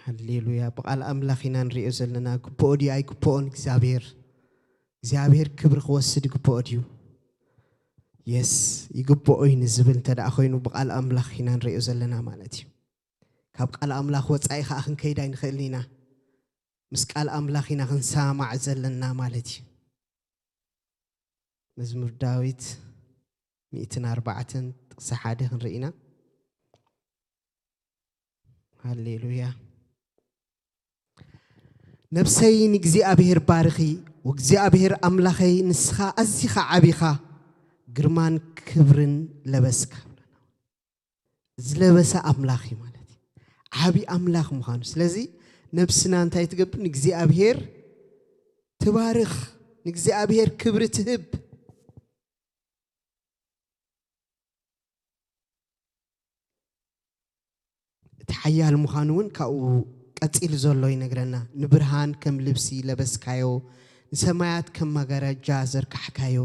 ሃሌሉያ። ብቓል ኣምላኽ ኢና ንሪኦ ዘለና። ግብኦ ድዩ ኣይግብኦን? እግዚኣብሔር እግዚኣብሔር ክብሪ ክወስድ ይግብኦ ድዩ? የስ፣ ይግብኦ እዩ ንዝብል እንተ ደኣ ኮይኑ፣ ብቓል ኣምላኽ ኢና ንሪኦ ዘለና ማለት እዩ። ካብ ቃል ኣምላኽ ወጻኢ ኸኣ ክንከይድ ኣይንኽእልን ኢና። ምስ ቃል ኣምላኽ ኢና ክንሰማማዕ ዘለና ማለት እዩ። መዝሙር ዳዊት ሚእትን ኣርባዕተን ጥቕሲ ሓደ ክንርኢ ኢና። ሃሌሉያ። ነፍሰይ ንእግዚኣብሔር ባርኺ፣ ወእግዚኣብሔር ኣምላኸይ፣ ንስኻ ኣዚኻ ዓቢኻ፣ ግርማን ክብርን ለበስካ። ዝለበሰ ኣምላኽ እዩ ማለት እዩ። ዓቢ ኣምላኽ ምዃኑ። ስለዚ ነብስና እንታይ ትገብር? ንእግዚኣብሔር ትባርኽ፣ ንእግዚኣብሔር ክብሪ ትህብ። እቲ ሓያል ምዃኑ እውን ካብኡ ቀጺሉ ዘሎ ይነግረና። ንብርሃን ከም ልብሲ ለበስካዮ፣ ንሰማያት ከም መጋረጃ ዘርጋሕካዮ።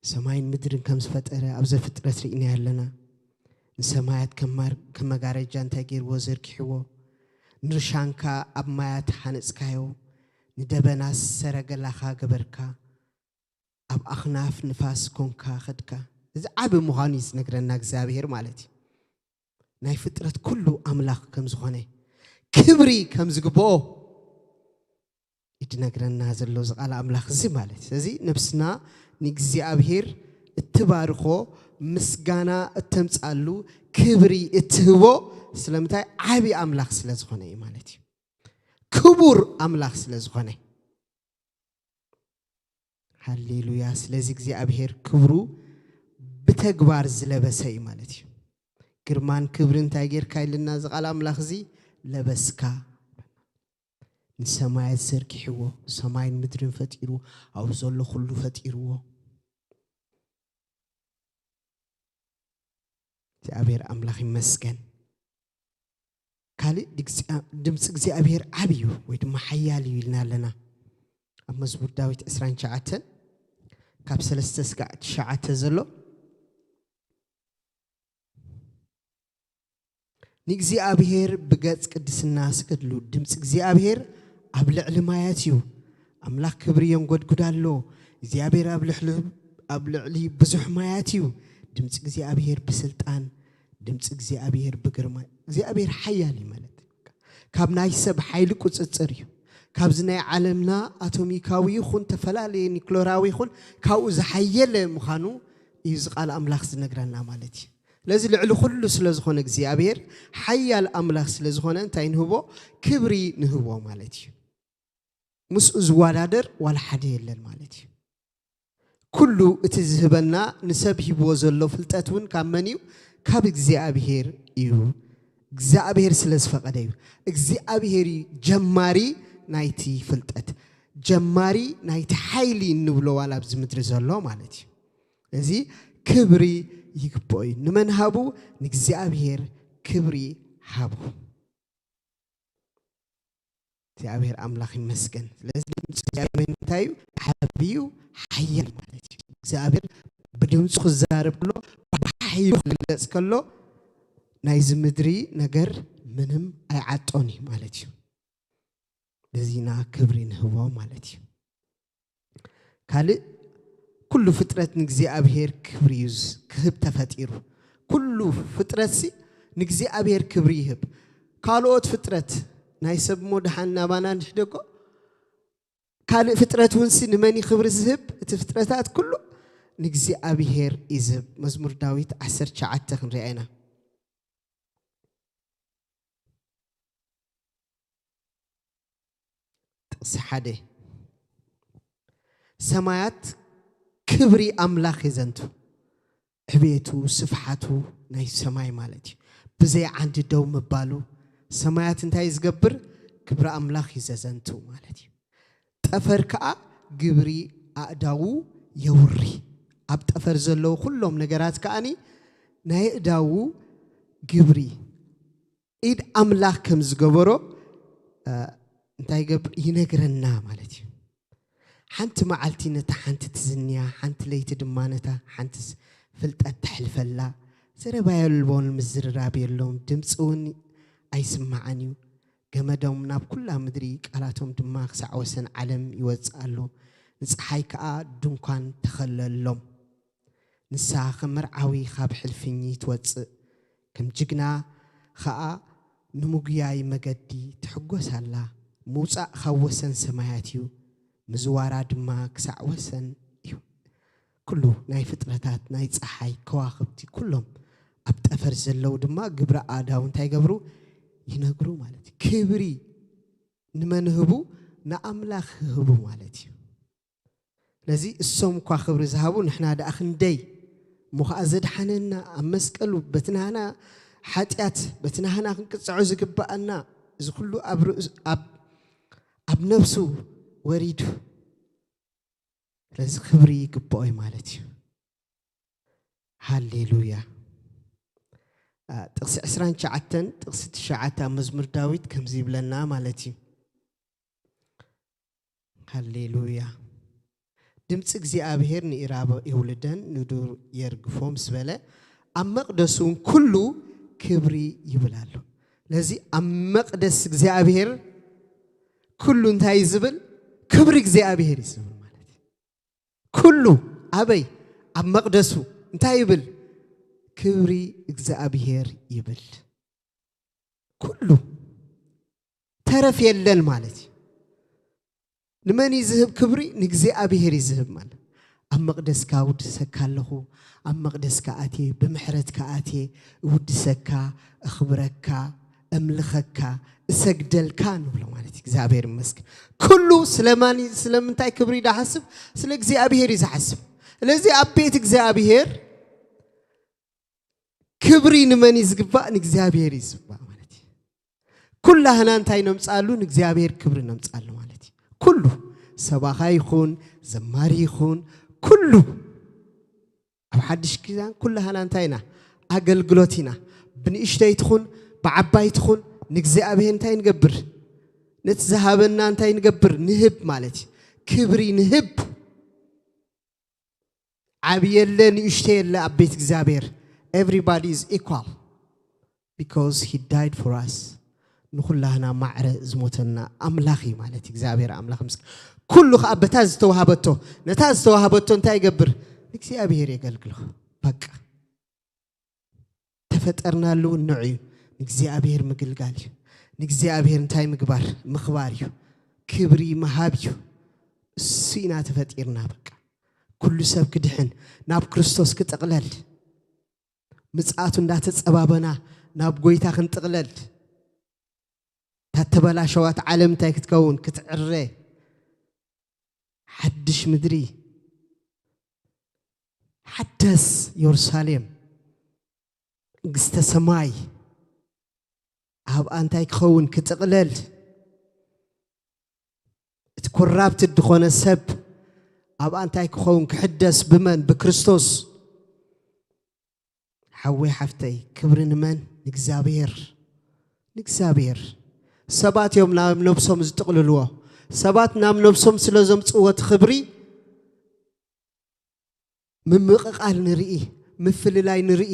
ሰማይን ምድርን ከም ዝፈጠረ ኣብ ዘፍጥረት ርኢናዮ ኣለና። ንሰማያት ከም ማር-፣ ከም መጋረጃ እንታይ ገይርዎ? ዘርጊሕዎ። ንርሻንካ ኣብ ማያት ሃነጽካዮ፣ ንደበናስ ሰረገላኻ ገበርካ፣ ኣብ ኣኽናፍ ንፋስ ኮንካ ኸድካ። እዚ ዓቢ ምዃኑ እዩ ዝነግረና እግዚኣብሔር ማለት እዩ። ናይ ፍጥረት ኩሉ ኣምላኽ ከም ዝኾነ፣ ክብሪ ከም ዝግብኦ እዩ ዝነግረና ዘሎ እዚ ቃል ኣምላኽ እዚ ማለት እዩ። ስለዚ ነብስና ንእግዚኣብሔር እትባርኾ፣ ምስጋና እተምጻሉ፣ ክብሪ እትህቦ ስለምንታይ? ዓቢ ኣምላኽ ስለ ዝኾነ እዩ ማለት እዩ። ክቡር ኣምላኽ ስለ ዝኾነ። ሃሌሉያ። ስለዚ እግዚኣብሔር ክብሩ ብተግባር ዝለበሰ እዩ ማለት እዩ። ግርማን ክብሪ እንታይ ጌርካ ኢልና እዚ ቃል ኣምላኽ እዚ ለበስካ። ንሰማያት ዘርጊሕዎ፣ ሰማይን ምድርን ፈጢሩ፣ ኣብኡ ዘሎ ኩሉ ፈጢርዎ። እግዚኣብሔር ኣምላኽ ይመስገን። ካልእ ድግዚ-፣ ድምፂ እግዚኣብሔር ዓብዩ ወይ ድማ ሓያል እዩ ኢልና ኣለና። ኣብ መዝሙር ዳዊት ዕስራን ትሽዓተን ካብ ሰለስተ ስጋዕ ትሽዓተ ዘሎ፣ "ንእግዚኣብሔር ብገጽ ቅድስና ስገድሉ፣ ድምፂ እግዚኣብሔር ኣብ ልዕሊ ማያት እዩ፣ ኣምላኽ ክብሪ የንጎድጉድ ኣሎ፣ እግዚኣብሔር ኣብ ልዕሊ፣ ኣብ ልዕሊ ብዙሕ ማያት እዩ፣ ድምፂ እግዚኣብሔር ብስልጣን፣ ድምፂ እግዚኣብሔር ብግርማ"። እግዚኣብሔር ሓያል እዩ ማለት እዩ። ካብ ናይ ሰብ ሓይሊ ቁፅፅር እዩ። ካብዚ ናይ ዓለምና ኣቶሚካዊ ይኹን ተፈላለየ ኒክሎራዊ ይኹን ካብኡ ዝሓየለ ምዃኑ እዩ እዚ ቃል ኣምላኽ ዝነግረና ማለት እዩ። ስለዚ ልዕሊ ኩሉ ስለ ዝኾነ እግዚኣብሔር ሓያል ኣምላኽ ስለ ዝኾነ እንታይ ንህቦ? ክብሪ ንህቦ ማለት እዩ። ምስኡ ዝወዳደር ዋላ ሓደ የለን ማለት እዩ። ኩሉ እቲ ዝህበና ንሰብ ሂብዎ ዘሎ ፍልጠት እውን ካብ መን እዩ? ካብ እግዚኣብሔር እዩ። እግዚኣብሔር ስለ ዝፈቐደ እዩ። እግዚኣብሔር እዩ ጀማሪ ናይቲ ፍልጠት፣ ጀማሪ ናይቲ ሓይሊ እንብሎ ዋላ ኣብዚ ምድሪ ዘሎ ማለት እዩ። እዚ ክብሪ ይግብኦ እዩ። ንመን ሃቡ? ንእግዚኣብሔር ክብሪ ሃቡ። እግዚኣብሔር ኣምላኽ ይመስገን። ስለዚ ድምፂ እግዚኣብሔር እንታይ እዩ? ዓብዩ ሓያል ማለት እዩ። እግዚኣብሔር ብድምፁ ክዛረብ ከሎ፣ ብሓይሉ ክግለፅ ከሎ፣ ናይዚ ምድሪ ነገር ምንም ኣይዓጦን እዩ ማለት እዩ። በዚና ክብሪ ንህቦ ማለት እዩ። ካልእ፣ ኩሉ ፍጥረት ንእግዚኣብሔር ክብሪ እዩ ዝ-፣ ክህብ ተፈጢሩ። ኩሉ ፍጥረትሲ ንእግዚኣብሔር ክብሪ ይህብ። ካልኦት ፍጥረት፣ ናይ ሰብ እሞ ደሓን ናባና ንሕደጎ፣ ካልእ ፍጥረት እውንሲ ንመን እዩ ክብሪ ዝህብ? እቲ ፍጥረታት ኩሉ ንእግዚኣብሔር እዩ ዝህብ። መዝሙር ዳዊት ዓሰርተ ትሽዓተ ክንሪኣ ኢና። ጥቕሲ ሓደ፣ ሰማያት ክብሪ ኣምላኽ የዘንቱ። ዕቤቱ፣ ስፍሓቱ ናይ ሰማይ ማለት እዩ። ብዘይ ዓንዲ ደው ምባሉ፣ ሰማያት እንታይ ዝገብር? ክብሪ ኣምላኽ እዩ ዘዘንቱ ማለት እዩ። ጠፈር ከኣ ግብሪ ኣእዳዉ የውሪ። ኣብ ጠፈር ዘለዉ ኩሎም ነገራት ከኣኒ ናይ ኣእዳዉ ግብሪ፣ ኢድ ኣምላኽ ከም ዝገበሮ፣ እ፣ እንታይ ይገብር? ይነግረና ማለት እዩ። ሓንቲ መዓልቲ ነታ ሓንቲ ትዝንያ፣ ሓንቲ ለይቲ ድማ ነታ ሓንቲ ስ-፣ ፍልጠት ተሕልፈላ። ዘረባ የልቦን፣ ምዝርራብ የሎም፣ ድምፂ እውን ኣይስማዕን እዩ። ገመዶም ናብ ኩላ ምድሪ፣ ቃላቶም ድማ ክሳዕ ወሰን ዓለም ይወፅእ ኣሎ። ንፀሓይ ከዓ ድንኳን ተኸለሎም። ንሳ ከም መርዓዊ ካብ ሕልፍኝ ትወፅእ፣ ከም ጅግና ኸኣ ንምጉያይ መገዲ ትሕጎስ ኣላ። ምውጻእ ካብ ወሰን ሰማያት እዩ፣ ምዝዋራ ድማ ክሳዕ ወሰን እዩ። ኩሉ ናይ ፍጥረታት፣ ናይ ጸሓይ፣ ከዋኽብቲ፣ ኩሎም ኣብ ጠፈር ዘለዉ ድማ ግብረ ኣእዳዉ እንታይ ይገብሩ? ይነግሩ ማለት እዩ። ክብሪ ንመን ህቡ? ንኣምላኽ ህቡ ማለት እዩ። ስለዚ እሶም እኳ ክብሪ ዝሃቡ፣ ንሕና ደኣ ክንደይ እሞ ኸዓ ዘድሓነና ኣብ መስቀሉ፣ በቲ ናህና ሓጢኣት፣ በቲ ናህና ክንቅጽዖ ዝግብኣና፣ እዚ ኩሉ ኣብ ርእስ-፣ ኣብ፣ ኣብ ነፍሱ ወሪዱ። ስለዚ ክብሪ ይግብኦ እዩ ማለት እዩ። ሃሌሉያ። አ፣ ጥቕሲ ዕስራን ትሽዓተን፣ ጥቕሲ ትሽዓተ ኣብ መዝሙር ዳዊት ከምዚ ይብለና ማለት እዩ። ሃሌሉያ። ድምፂ እግዚኣብሔር ንኢራብ የውልደን፣ ንዱር የርግፎ ምስ በለ፣ ኣብ መቕደሱ እውን ኩሉ ክብሪ ይብል ኣሎ። ስለዚ ኣብ መቕደስ እግዚኣብሔር ኩሉ እንታይ እዩ ዝብል? ክብሪ እግዚኣብሔር እዩ ዝብል ማለት እዩ። ኩሉ ኣበይ? ኣብ መቕደሱ እንታይ ይብል? ክብሪ እግዚኣብሔር ይብል። ኩሉ ተረፍ የለን ማለት እዩ። ንመን እዩ ዝህብ ክብሪ? ንእግዚኣብሔር እዩ ዝህብ ማለት። ኣብ መቕደስካ ውድሰካ ኣለኹ፣ ኣብ መቕደስካ ኣትየ፣ ብምሕረትካ ኣትየ፣ እውድሰካ፣ እኽብረካ፣ እምልኸካ፣ እሰግደልካ ንብሎ ማለት እዩ። እግዚኣብሔር ይመስገን። ኩሉ ስለማን እዩ፣ ስለምንታይ ክብሪ እዩ ዝሓስብ? ስለ እግዚኣብሔር እዩ ዝሓስብ። ስለዚ ኣብ ቤት እግዚኣብሔር ክብሪ ንመን እዩ ዝግባእ? ንእግዚኣብሔር እዩ ዝግባእ ማለት እዩ። ኩላህና እንታይ ነምፅኣሉ? ንእግዚኣብሔር ክብሪ ነምፅኣሉ ማለት እዩ። ኩሉ ሰባኻ ይኹን፣ ዘማሪ ይኹን፣ ኩሉ ኣብ ሓድሽ ኪዳን ኩላህና እንታይ ኢና? ኣገልግሎት ኢና። ብንእሽተይ ትኹን፣ ብዓባይ ትኹን፣ ንእግዚኣብሔር እንታይ ንገብር? ነቲ ዝሃበና እንታይ ንገብር? ንህብ ማለት እዩ። ክብሪ ንህብ። ዓቢ የለ፣ ንእሽቶ የለ ኣብ ቤት እግዚኣብሔር። Everybody is equal because he died for us። ንኹላህና ማዕረ ዝሞተና ኣምላኽ እዩ ማለት እዩ። እግዚኣብሔር ኣምላኽ ምስ ኩሉ ከኣ በታ ዝተዋሃበቶ፣ ነታ ዝተዋሃበቶ እንታይ ይገብር? ንእግዚኣብሔር የገልግሎ። በቃ። ተፈጠርናሉ ንዑ እዩ። ንእግዚኣብሔር ምግልጋል እዩ። ንእግዚኣብሔር እንታይ ምግባር? ምኽባር እዩ። ክብሪ ምሃብ እዩ። እሱ ኢና ተፈጢርና በቃ። ኩሉ ሰብ ክድሕን፣ ናብ ክርስቶስ ክጥቕለል፣ ምጽኣቱ እንዳተጸባበና ናብ ጎይታ ክንጥቕለል፣ እታ ተበላሸዋት ዓለም እንታይ ክትከውን? ክትዕረ። ሓድሽ ምድሪ፣ ሓዳስ የሩሳሌም፣ መንግስተ ሰማይ ኣብኣ እንታይ ክኸውን? ክጥቕለል። እቲ ኮራፕትድ ዝኾነ ሰብ ኣብኣ እንታይ ክኸውን? ክሕደስ። ብመን? ብክርስቶስ። ሓወይ ሓፍተይ፣ ክብሪ ንመን? ንእግዚኣብሔር። ንእግዚኣብሔር። ሰባት እዮም ናብ ነብሶም ዝጥቕልልዎ። ሰባት ናብ ነብሶም ስለ ዘምጽእዎ እቲ ክብሪ፣ ምምቕቓል ንርኢ፣ ምፍልላይ ንርኢ።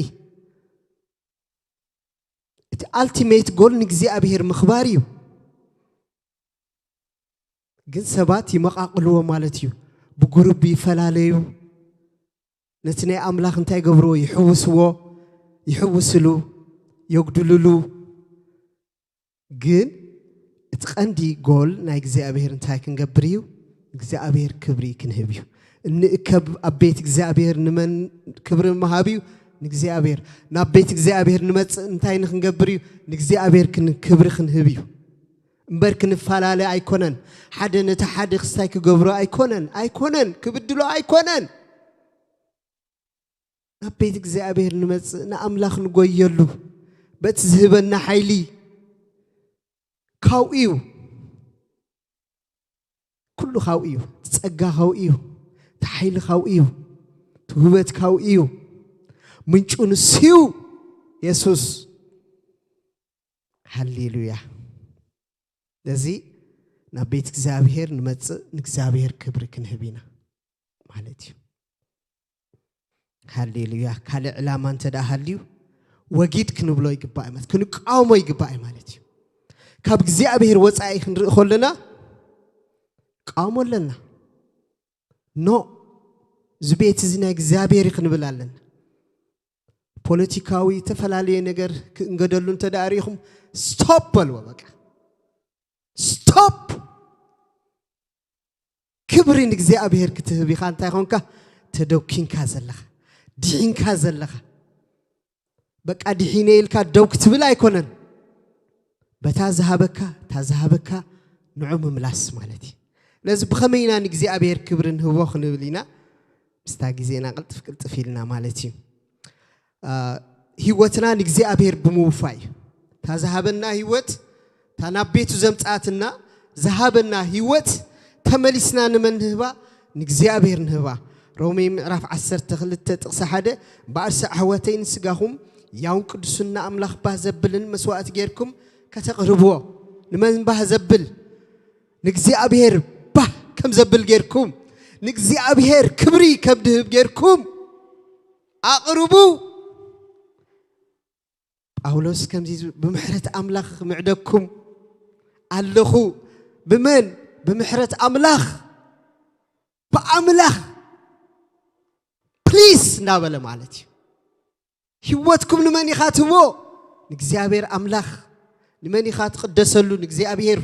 እቲ ኣልቲሜት ጎል ንእግዚኣብሔር ምኽባር እዩ። ግን ሰባት ይመቓቕልዎ ማለት እዩ። ብጉሩብ ይፈላለዩ። ነቲ ናይ ኣምላኽ እንታይ ገብርዎ? ይሕውስዎ፣ ይሕውስሉ፣ የጉድልሉ። ግን እቲ ቀንዲ ጎል ናይ እግዚኣብሔር እንታይ ክንገብር እዩ? እግዚኣብሔር ክብሪ ክንህብ እዩ። እንእከብ ኣብ ቤት እግዚኣብሔር ንመን ክብሪ ምሃብ እዩ? ንእግዚኣብሔር። ናብ ቤት እግዚኣብሔር ንመጽእ እንታይ ንክንገብር እዩ? ንእግዚኣብሔር ክን-፣ ክብሪ ክንህብ እዩ። እምበር ክንፈላለ ኣይኮነን። ሓደ ነቲ ሓደ ክስታይ ክገብሮ ኣይኮነን፣ ኣይኮነን፣ ክብድሎ ኣይኮነን። ናብ ቤት እግዚኣብሔር ንመጽእ፣ ንኣምላኽ ንጎየሉ፣ በቲ ዝህበና ሓይሊ። ካብኡ እዩ። ኩሉ ካብኡ እዩ። እቲ ጸጋ ካብኡ እዩ። እቲ ሓይሊ ካብኡ እዩ። እቲ ውህበት ካብኡ እዩ። ምንጩ ንሱ እዩ። የሱስ። ሃሌሉያ። ነዚ ናብ ቤት እግዚኣብሔር ንመጽእ፣ ንእግዚኣብሔር ክብሪ ክንህብ ኢና ማለት እዩ። ሃሌሉያ። ካልእ ዕላማ እንተ ደኣ ሃልዩ፣ ወጊድ ክንብሎ ይግባእ ማለት፣ ክንቃወሞ ይግባእ ማለት እዩ። ካብ እግዚኣብሔር ወጻኢ ክንርኢ ከለና፣ ቃወሞ ኣለና። ኖ፣ እዚ ቤት እዚ ናይ እግዚኣብሔር እዩ ክንብል ኣለና። ፖለቲካዊ፣ ዝተፈላለየ ነገር ክንገደሉ እንተ ደኣ ርኢኹም፣ ስቶፕ በልዎ፣ በቃ። ስቶፕ። ክብሪ ንእግዚኣብሔር ክትህብ ኢኻ። እንታይ ኾንካ? ተደኪንካ ዘለኻ፣ ድሒንካ ዘለኻ። በቃ ድሒነ ኢልካ ደው ክትብል ኣይኮነን። በታ ዝሃበካ፣ እታ ዝሃበካ ንዑ ምምላስ ማለት እዩ። ነዚ ብኸመይ ኢና ንእግዚኣብሔር ክብሪ ንህቦ ክንብል ኢና። ምስታ ግዜና ቅልጥፍ ቅልጥፍ ኢልና ማለት እዩ። አ፣ ህይወትና ንእግዚኣብሔር ብምውፋይ እዩ። እታ ዝሃበና ህይወት፣ እታ ናብ ቤቱ ዘምጽኣትና ዝሃበና ህይወት ተመሊስና ንመን ንህባ? ንእግዚኣብሔር ንህባ። ሮሜ ምዕራፍ ዓሰርተ ክልተ ጥቕሲ ሓደ፣ እምበኣርስ ኣሕዋተይ ንስጋኹም ያውን ቅዱስን ንኣምላኽ ባህ ዘብልን መስዋእቲ ጌርኩም ከተቕርብዎ። ንመን ባህ ዘብል? ንእግዚኣብሔር ባህ ከም ዘብል ጌርኩም፣ ንእግዚኣብሔር ክብሪ ከም ድህብ ጌርኩም ኣቕርቡ። ጳውሎስ ከምዚ ዝብል፣ "ብምሕረት ኣምላኽ ምዕደግኩም ኣለኹ።" ብመን? ብምሕረት ኣምላኽ፣ ብኣምላኽ ፕሊስ እናበለ ማለት እዩ። ህይወትኩም ንመን ኢኻ ትህቦ? ንእግዚኣብሔር ኣምላኽ። ንመን ኢኻ ትቕደሰሉ? ንእግዚኣብሔር።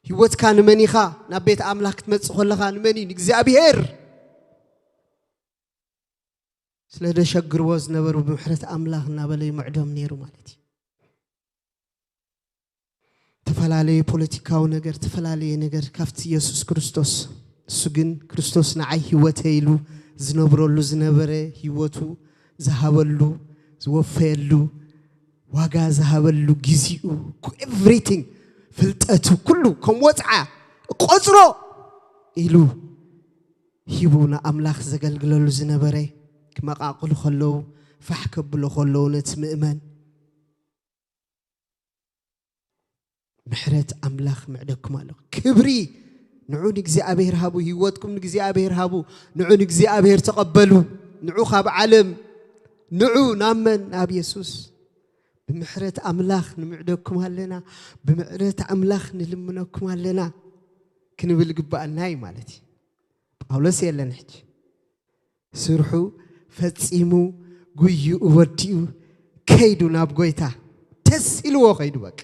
ህይወትካ ንመን ኢኻ? ናብ ቤት ኣምላኽ ክትመጽእ ከለኻ ንመን እዩ? ንእግዚኣብሔር። ስለ ደሸግርዎ ዝነበሩ ብምሕረት ኣምላኽ እናበለ ይምዕዶም ነይሩ ማለት እዩ። ተፈላለየ ፖለቲካዊ ነገር፣ ተፈላለየ ነገር ካብቲ የሱስ ክርስቶስ። እሱ ግን ክርስቶስ ንዓይ ህይወተይ ኢሉ ዝነብረሉ ዝነበረ ህይወቱ ዝሃበሉ፣ ዝወፈየሉ፣ ዋጋ ዝሃበሉ፣ ግዜኡ፣ ኩ-፣ ኤቭሪቲንግ፣ ፍልጠቱ፣ ኩሉ ከም ወጽዓ ቆጽሮ ኢሉ ሂቡ ንኣምላኽ ዘገልግለሉ ዝነበረ፣ ክመቓቕሉ ከለዉ፣ ፋሕ ከብሎ ከለዉ ነቲ ምእመን ምሕረት ኣምላኽ ምዕደኩም ኣሎ። ክብሪ ንዑ ንእግዚኣብሔር ሃቡ፣ ህይወትኩም ንእግዚኣብሔር ሃቡ፣ ንዑ ንእግዚኣብሔር ተቐበሉ፣ ንዑ ካብ ዓለም፣ ንዑ ናብ መን? ናብ የሱስ። ብምሕረት ኣምላኽ ንምዕደኩም ኣለና፣ ብምሕረት ኣምላኽ ንልምነኩም ኣለና ክንብል ግባኣና እዩ ማለት እዩ። ጳውሎስ የለን ሕጂ። ስርሑ ፈጺሙ፣ ጉይኡ ወዲኡ፣ ከይዱ ናብ ጎይታ። ደስ ኢልዎ ከይዱ በቃ።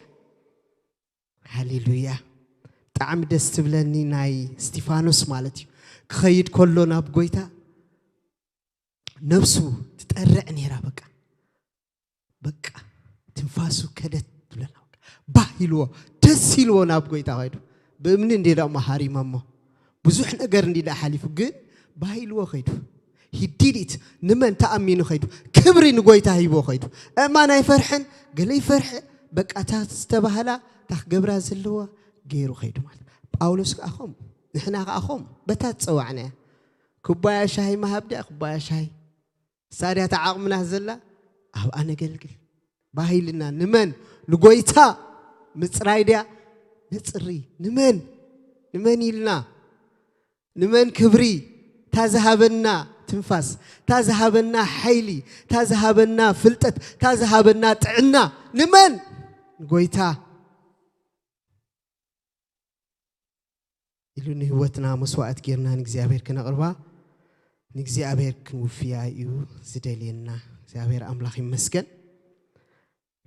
ሃሌሉያ። ብጣዕሚ ደስ ትብለኒ ናይ እስቲፋኖስ ማለት እዩ። ክኸይድ ከሎ ናብ ጎይታ ነብሱ ትጠርዕ ነይራ በቃ። በቃ ትንፋሱ ከደት ትብለና። በቃ ባህ ኢልዎ፣ ደስ ኢልዎ ናብ ጎይታ ከይዱ። ብእምኒ እንዴ ደሞ ሃሪመሞ። ብዙሕ ነገር እንዲ ደኣ ሓሊፉ፣ ግን ባህ ኢልዎ ከይዱ። He did it። ንመን ተኣሚኑ ከይዱ? ክብሪ ንጎይታ ሂቦ ከይዱ። እማን ኣይፈርሕን፣ ገለ ይፈርሕ። በቃ እታ ዝተባህላ፣ እታ ክገብራ ዘለዋ ገይሩ ከይዱ ማለት። ጳውሎስ ከኣ ኸም፣ ንሕና ከኣ ኸም፣ በታ ትጸዋዕናያ። ኩባያ ሻሂ ምሃብ ድያ? ኩባያ ሻሂ። እሳ ድያ እታ ዓቕምና ዘላ? ኣብኣ ነገልግል። ባህ ኢልና ንመን? ንጎይታ ምጽራይ ድያ? ነጽሪ። ንመን? ንመን ኢልና? ንመን ክብሪ? እታ ዝሃበና ትንፋስ፣ እታ ዝሃበና ሓይሊ፣ እታ ዝሃበና ፍልጠት፣ እታ ዝሃበና ጥዕና ንመን? ንጎይታ። ኢሉ ንህይወትና መስዋዕት ጌርና ንእግዚኣብሔር ክነቕርባ፣ ንእግዚኣብሔር ክንውፍያ እዩ ዝደልየና። እግዚኣብሔር ኣምላኽ ይመስገን።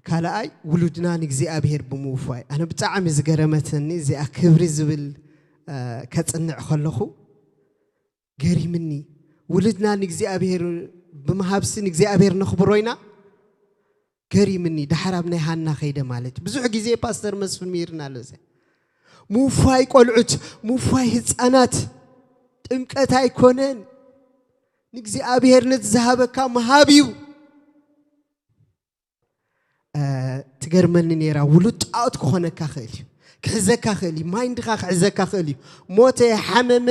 ካልኣይ፣ ውሉድና ንእግዚኣብሔር ብምውፋይ። ኣነ ብጣዕሚ ዝገረመትኒ እዚኣ ክብሪ ዝብል፣ እ፣ ከጽንዕ ከለኹ ገሪምኒ። ውሉድና ንእግዚኣብሔር ብምሃብሲ ንእግዚኣብሔር ነኽብሮ ኢና። ገሪምኒ። ደሓር ኣብ ናይ ሃና ከይደ ማለት እዩ። ብዙሕ ግዜ ፓስተር መስፍን ምሂርና ኣሎ እዚ። ምውፋይ ቆልዑት፣ ምውፋይ ህፃናት ጥምቀት ኣይኮነን። ንእግዚኣብሔር ነቲ ዝሃበካ ምሃብ እዩ። ትገርመኒ ነይራ። ውሉድ ጣዖት ክኾነካ ክእል እዩ፣ ክሕዘካ ክእል እዩ፣ ማይንድኻ ክሕዘካ ክእል እዩ። ሞተ፣ ሓመመ፣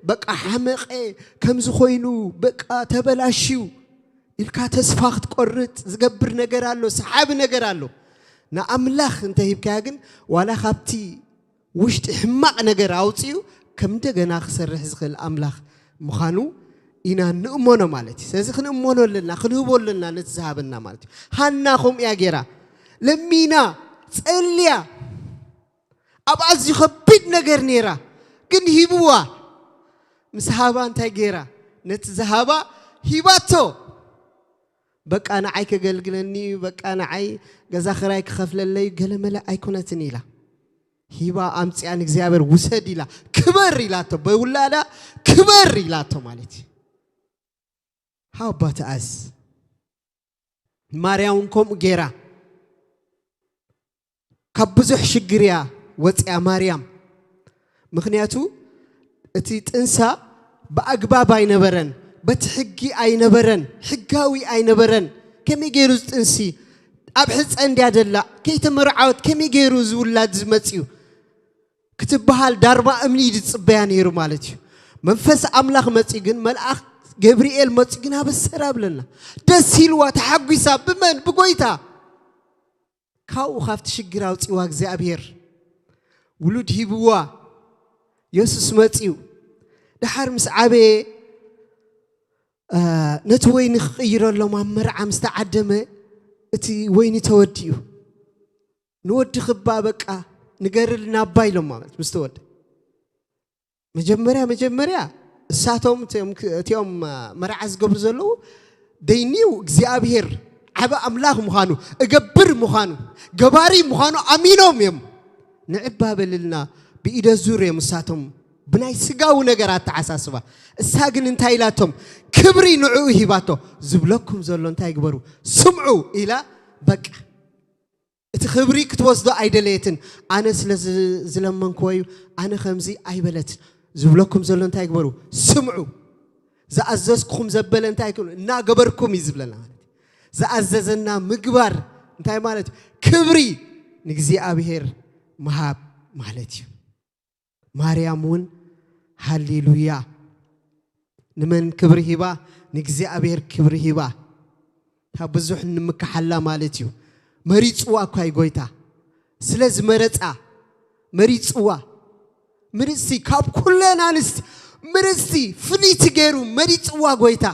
በቃ ሓመቐ፣ ከምዚ ኮይኑ በቃ ተበላሽዩ ኢልካ ተስፋ ክትቆርጥ ዝገብር ነገር ኣሎ፣ ሰሓቢ ነገር ኣሎ። ንኣምላኽ እንተሂብካያ ግን ዋላ ካብቲ ውሽጢ ሕማቕ ነገር ኣውፂኡ ከም እንደገና ክሰርሕ ዝኽእል ኣምላኽ ምዃኑ ኢና ንእመኖ ማለት እዩ። ስለዚ ክንእመኖ ኣለና፣ ክንህቦ ኣለና ነቲ ዝሃበና ማለት እዩ። ሃና ከምኡ እያ ገይራ፣ ለሚና፣ ጸልያ፣ ኣብ ኣዝዩ ከቢድ ነገር ነይራ፣ ግን ሂብዋ። ምስ ሃባ እንታይ ገይራ? ነቲ ዝሃባ ሂባቶ። በቃ ንዓይ ከገልግለኒ እዩ፣ በቃ ንዓይ ገዛ ክራይ ክኸፍለለይ ገለመለ ኣይኮነትን ኢላ። ሂባ ኣምፅያ ንእግዚኣብሔር ውሰድ ኢላ፣ ክበር ኢላቶ፣ በውላዳ ክበር ኢላቶ ማለት እዩ። ሃው ኣባትኣስ ማርያም እውን ከምኡ ገይራ ካብ ብዙሕ ሽግር እያ ወፅያ ማርያም። ምኽንያቱ እቲ ጥንሳ ብኣግባብ ኣይነበረን፣ በቲ ሕጊ ኣይነበረን፣ ሕጋዊ ኣይነበረን። ከመይ ገይሩ ጥንሲ ኣብ ሕፀ እንድያ ደላ ከይተመርዓወት ከመይ ገይሩ ዝውላድ ዝመፅዩ ክትበሃል ዳርባ እምኒ እዩ ዝፅበያ ነይሩ ማለት እዩ። መንፈስ ኣምላኽ መፂኡ ግን መልኣኽ ገብርኤል መፂኡ ግን ኣበሰራ ብለና። ደስ ኢልዋ ተሓጒሳ ብመን ብጎይታ ካብኡ ካብቲ ሽግር ኣውፂዋ እግዚኣብሔር ውሉድ ሂብዋ። የሱስ መፂኡ ድሓር ምስ ዓበየ ነቲ ወይኒ ክቕይረሎም ኣብ መርዓ ምስ ተዓደመ እቲ ወይኒ ተወዲኡ ንወዲ ክባ በቃ ንገርልና ኣባ ኢሎም ማለት ምስ ተወደ መጀመርያ መጀመርያ እሳቶም እቲኦም መርዓ ዝገብሩ ዘለዉ ደይኒው እግዚኣብሔር ዓበ ኣምላኽ ምዃኑ እገብር ምዃኑ ገባሪ ምዃኑ ኣሚኖም እዮም። ንዕባ በልልና ብኢደ ዙር እዮም እሳቶም ብናይ ስጋዊ ነገር ኣተዓሳስባ። እሳ ግን እንታይ ኢላቶም ክብሪ ንዕኡ ሂባቶ። ዝብለኩም ዘሎ እንታይ ግበሩ ስምዑ ኢላ በቃ እቲ ክብሪ ክትወስዶ ኣይደለየትን። ኣነ ስለ ዝለመንክዎ እዩ ኣነ ከምዚ ኣይበለትን። ዝብለኩም ዘሎ እንታይ ግበሩ ስምዑ። ዝኣዘዝኩም ዘበለ እንታይ ክብሉ እናገበርኩም እዩ ዝብለና ማለት እዩ። ዝኣዘዘና ምግባር እንታይ ማለት ክብሪ ንእግዚኣብሔር ምሃብ ማለት እዩ። ማርያም እውን ሃሌሉያ ንመን ክብሪ ሂባ ንእግዚኣብሔር ክብሪ ሂባ። ካብ ብዙሕ ንምክሓላ ማለት እዩ። መሪፅዋ እኳ እዩ ጎይታ ስለ ዝመረፃ መሪፅዋ ምርፅቲ ካብ ኩለን ኣንስቲ ምርፅቲ ፍልይቲ ገይሩ መሪፅዋ ጎይታ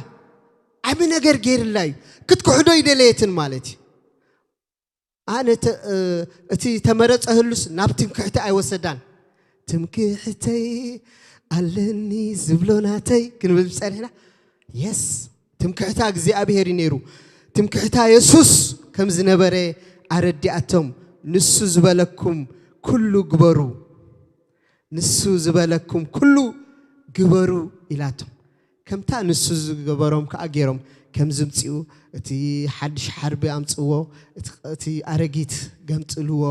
ዓብ ነገር ገይርላ እዩ። ክትክሕዶ ይደለየትን ማለት እዩ። ኣነ እቲ ተመረፀ ህሉስ ናብ ትምክሕቲ ኣይወሰዳን። ትምክሕተይ ኣለኒ ዝብሎ ናተይ ክንብል ዝፀኒሕና የስ ትምክሕታ እግዚኣብሔር እዩ ነይሩ። ትምክሕታ የሱስ ከም ዝነበረ ኣረዲኣቶም። ንሱ ዝበለኩም ኩሉ ግበሩ ንሱ ዝበለኩም ኩሉ ግበሩ ኢላቶም። ከምታ ንሱ ዝገበሮም ከዓ ገይሮም ከም ዝምፅኡ እቲ ሓድሽ ሓርቢ ኣምፅዎ እቲ ኣረጊት ገምፅልዎ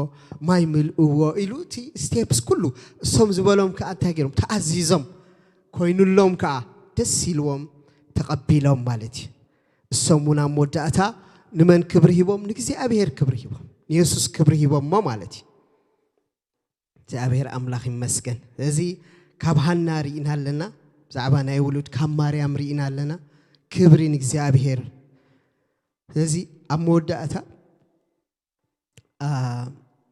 ማይ ምልእዎ ኢሉ እቲ ስቴፕስ ኩሉ እሶም ዝበሎም ከዓ እንታይ ገይሮም ተኣዚዞም ኮይኑሎም ከዓ ደስ ኢልዎም ተቐቢሎም ማለት እዩ። እሶም እውን ኣብ መወዳእታ ንመን ክብሪ ሂቦም ንእግዚኣብሔር ክብሪ ሂቦም ንየሱስ ክብሪ ሂቦሞ ማለት እዩ። እግዚኣብሔር ኣምላኽ ይመስገን። እዚ ካብ ሃና ርኢና ኣለና ብዛዕባ ናይ ውሉድ ካብ ማርያም ርኢና ኣለና። ክብሪ ንእግዚኣብሔር። ስለዚ ኣብ መወዳእታ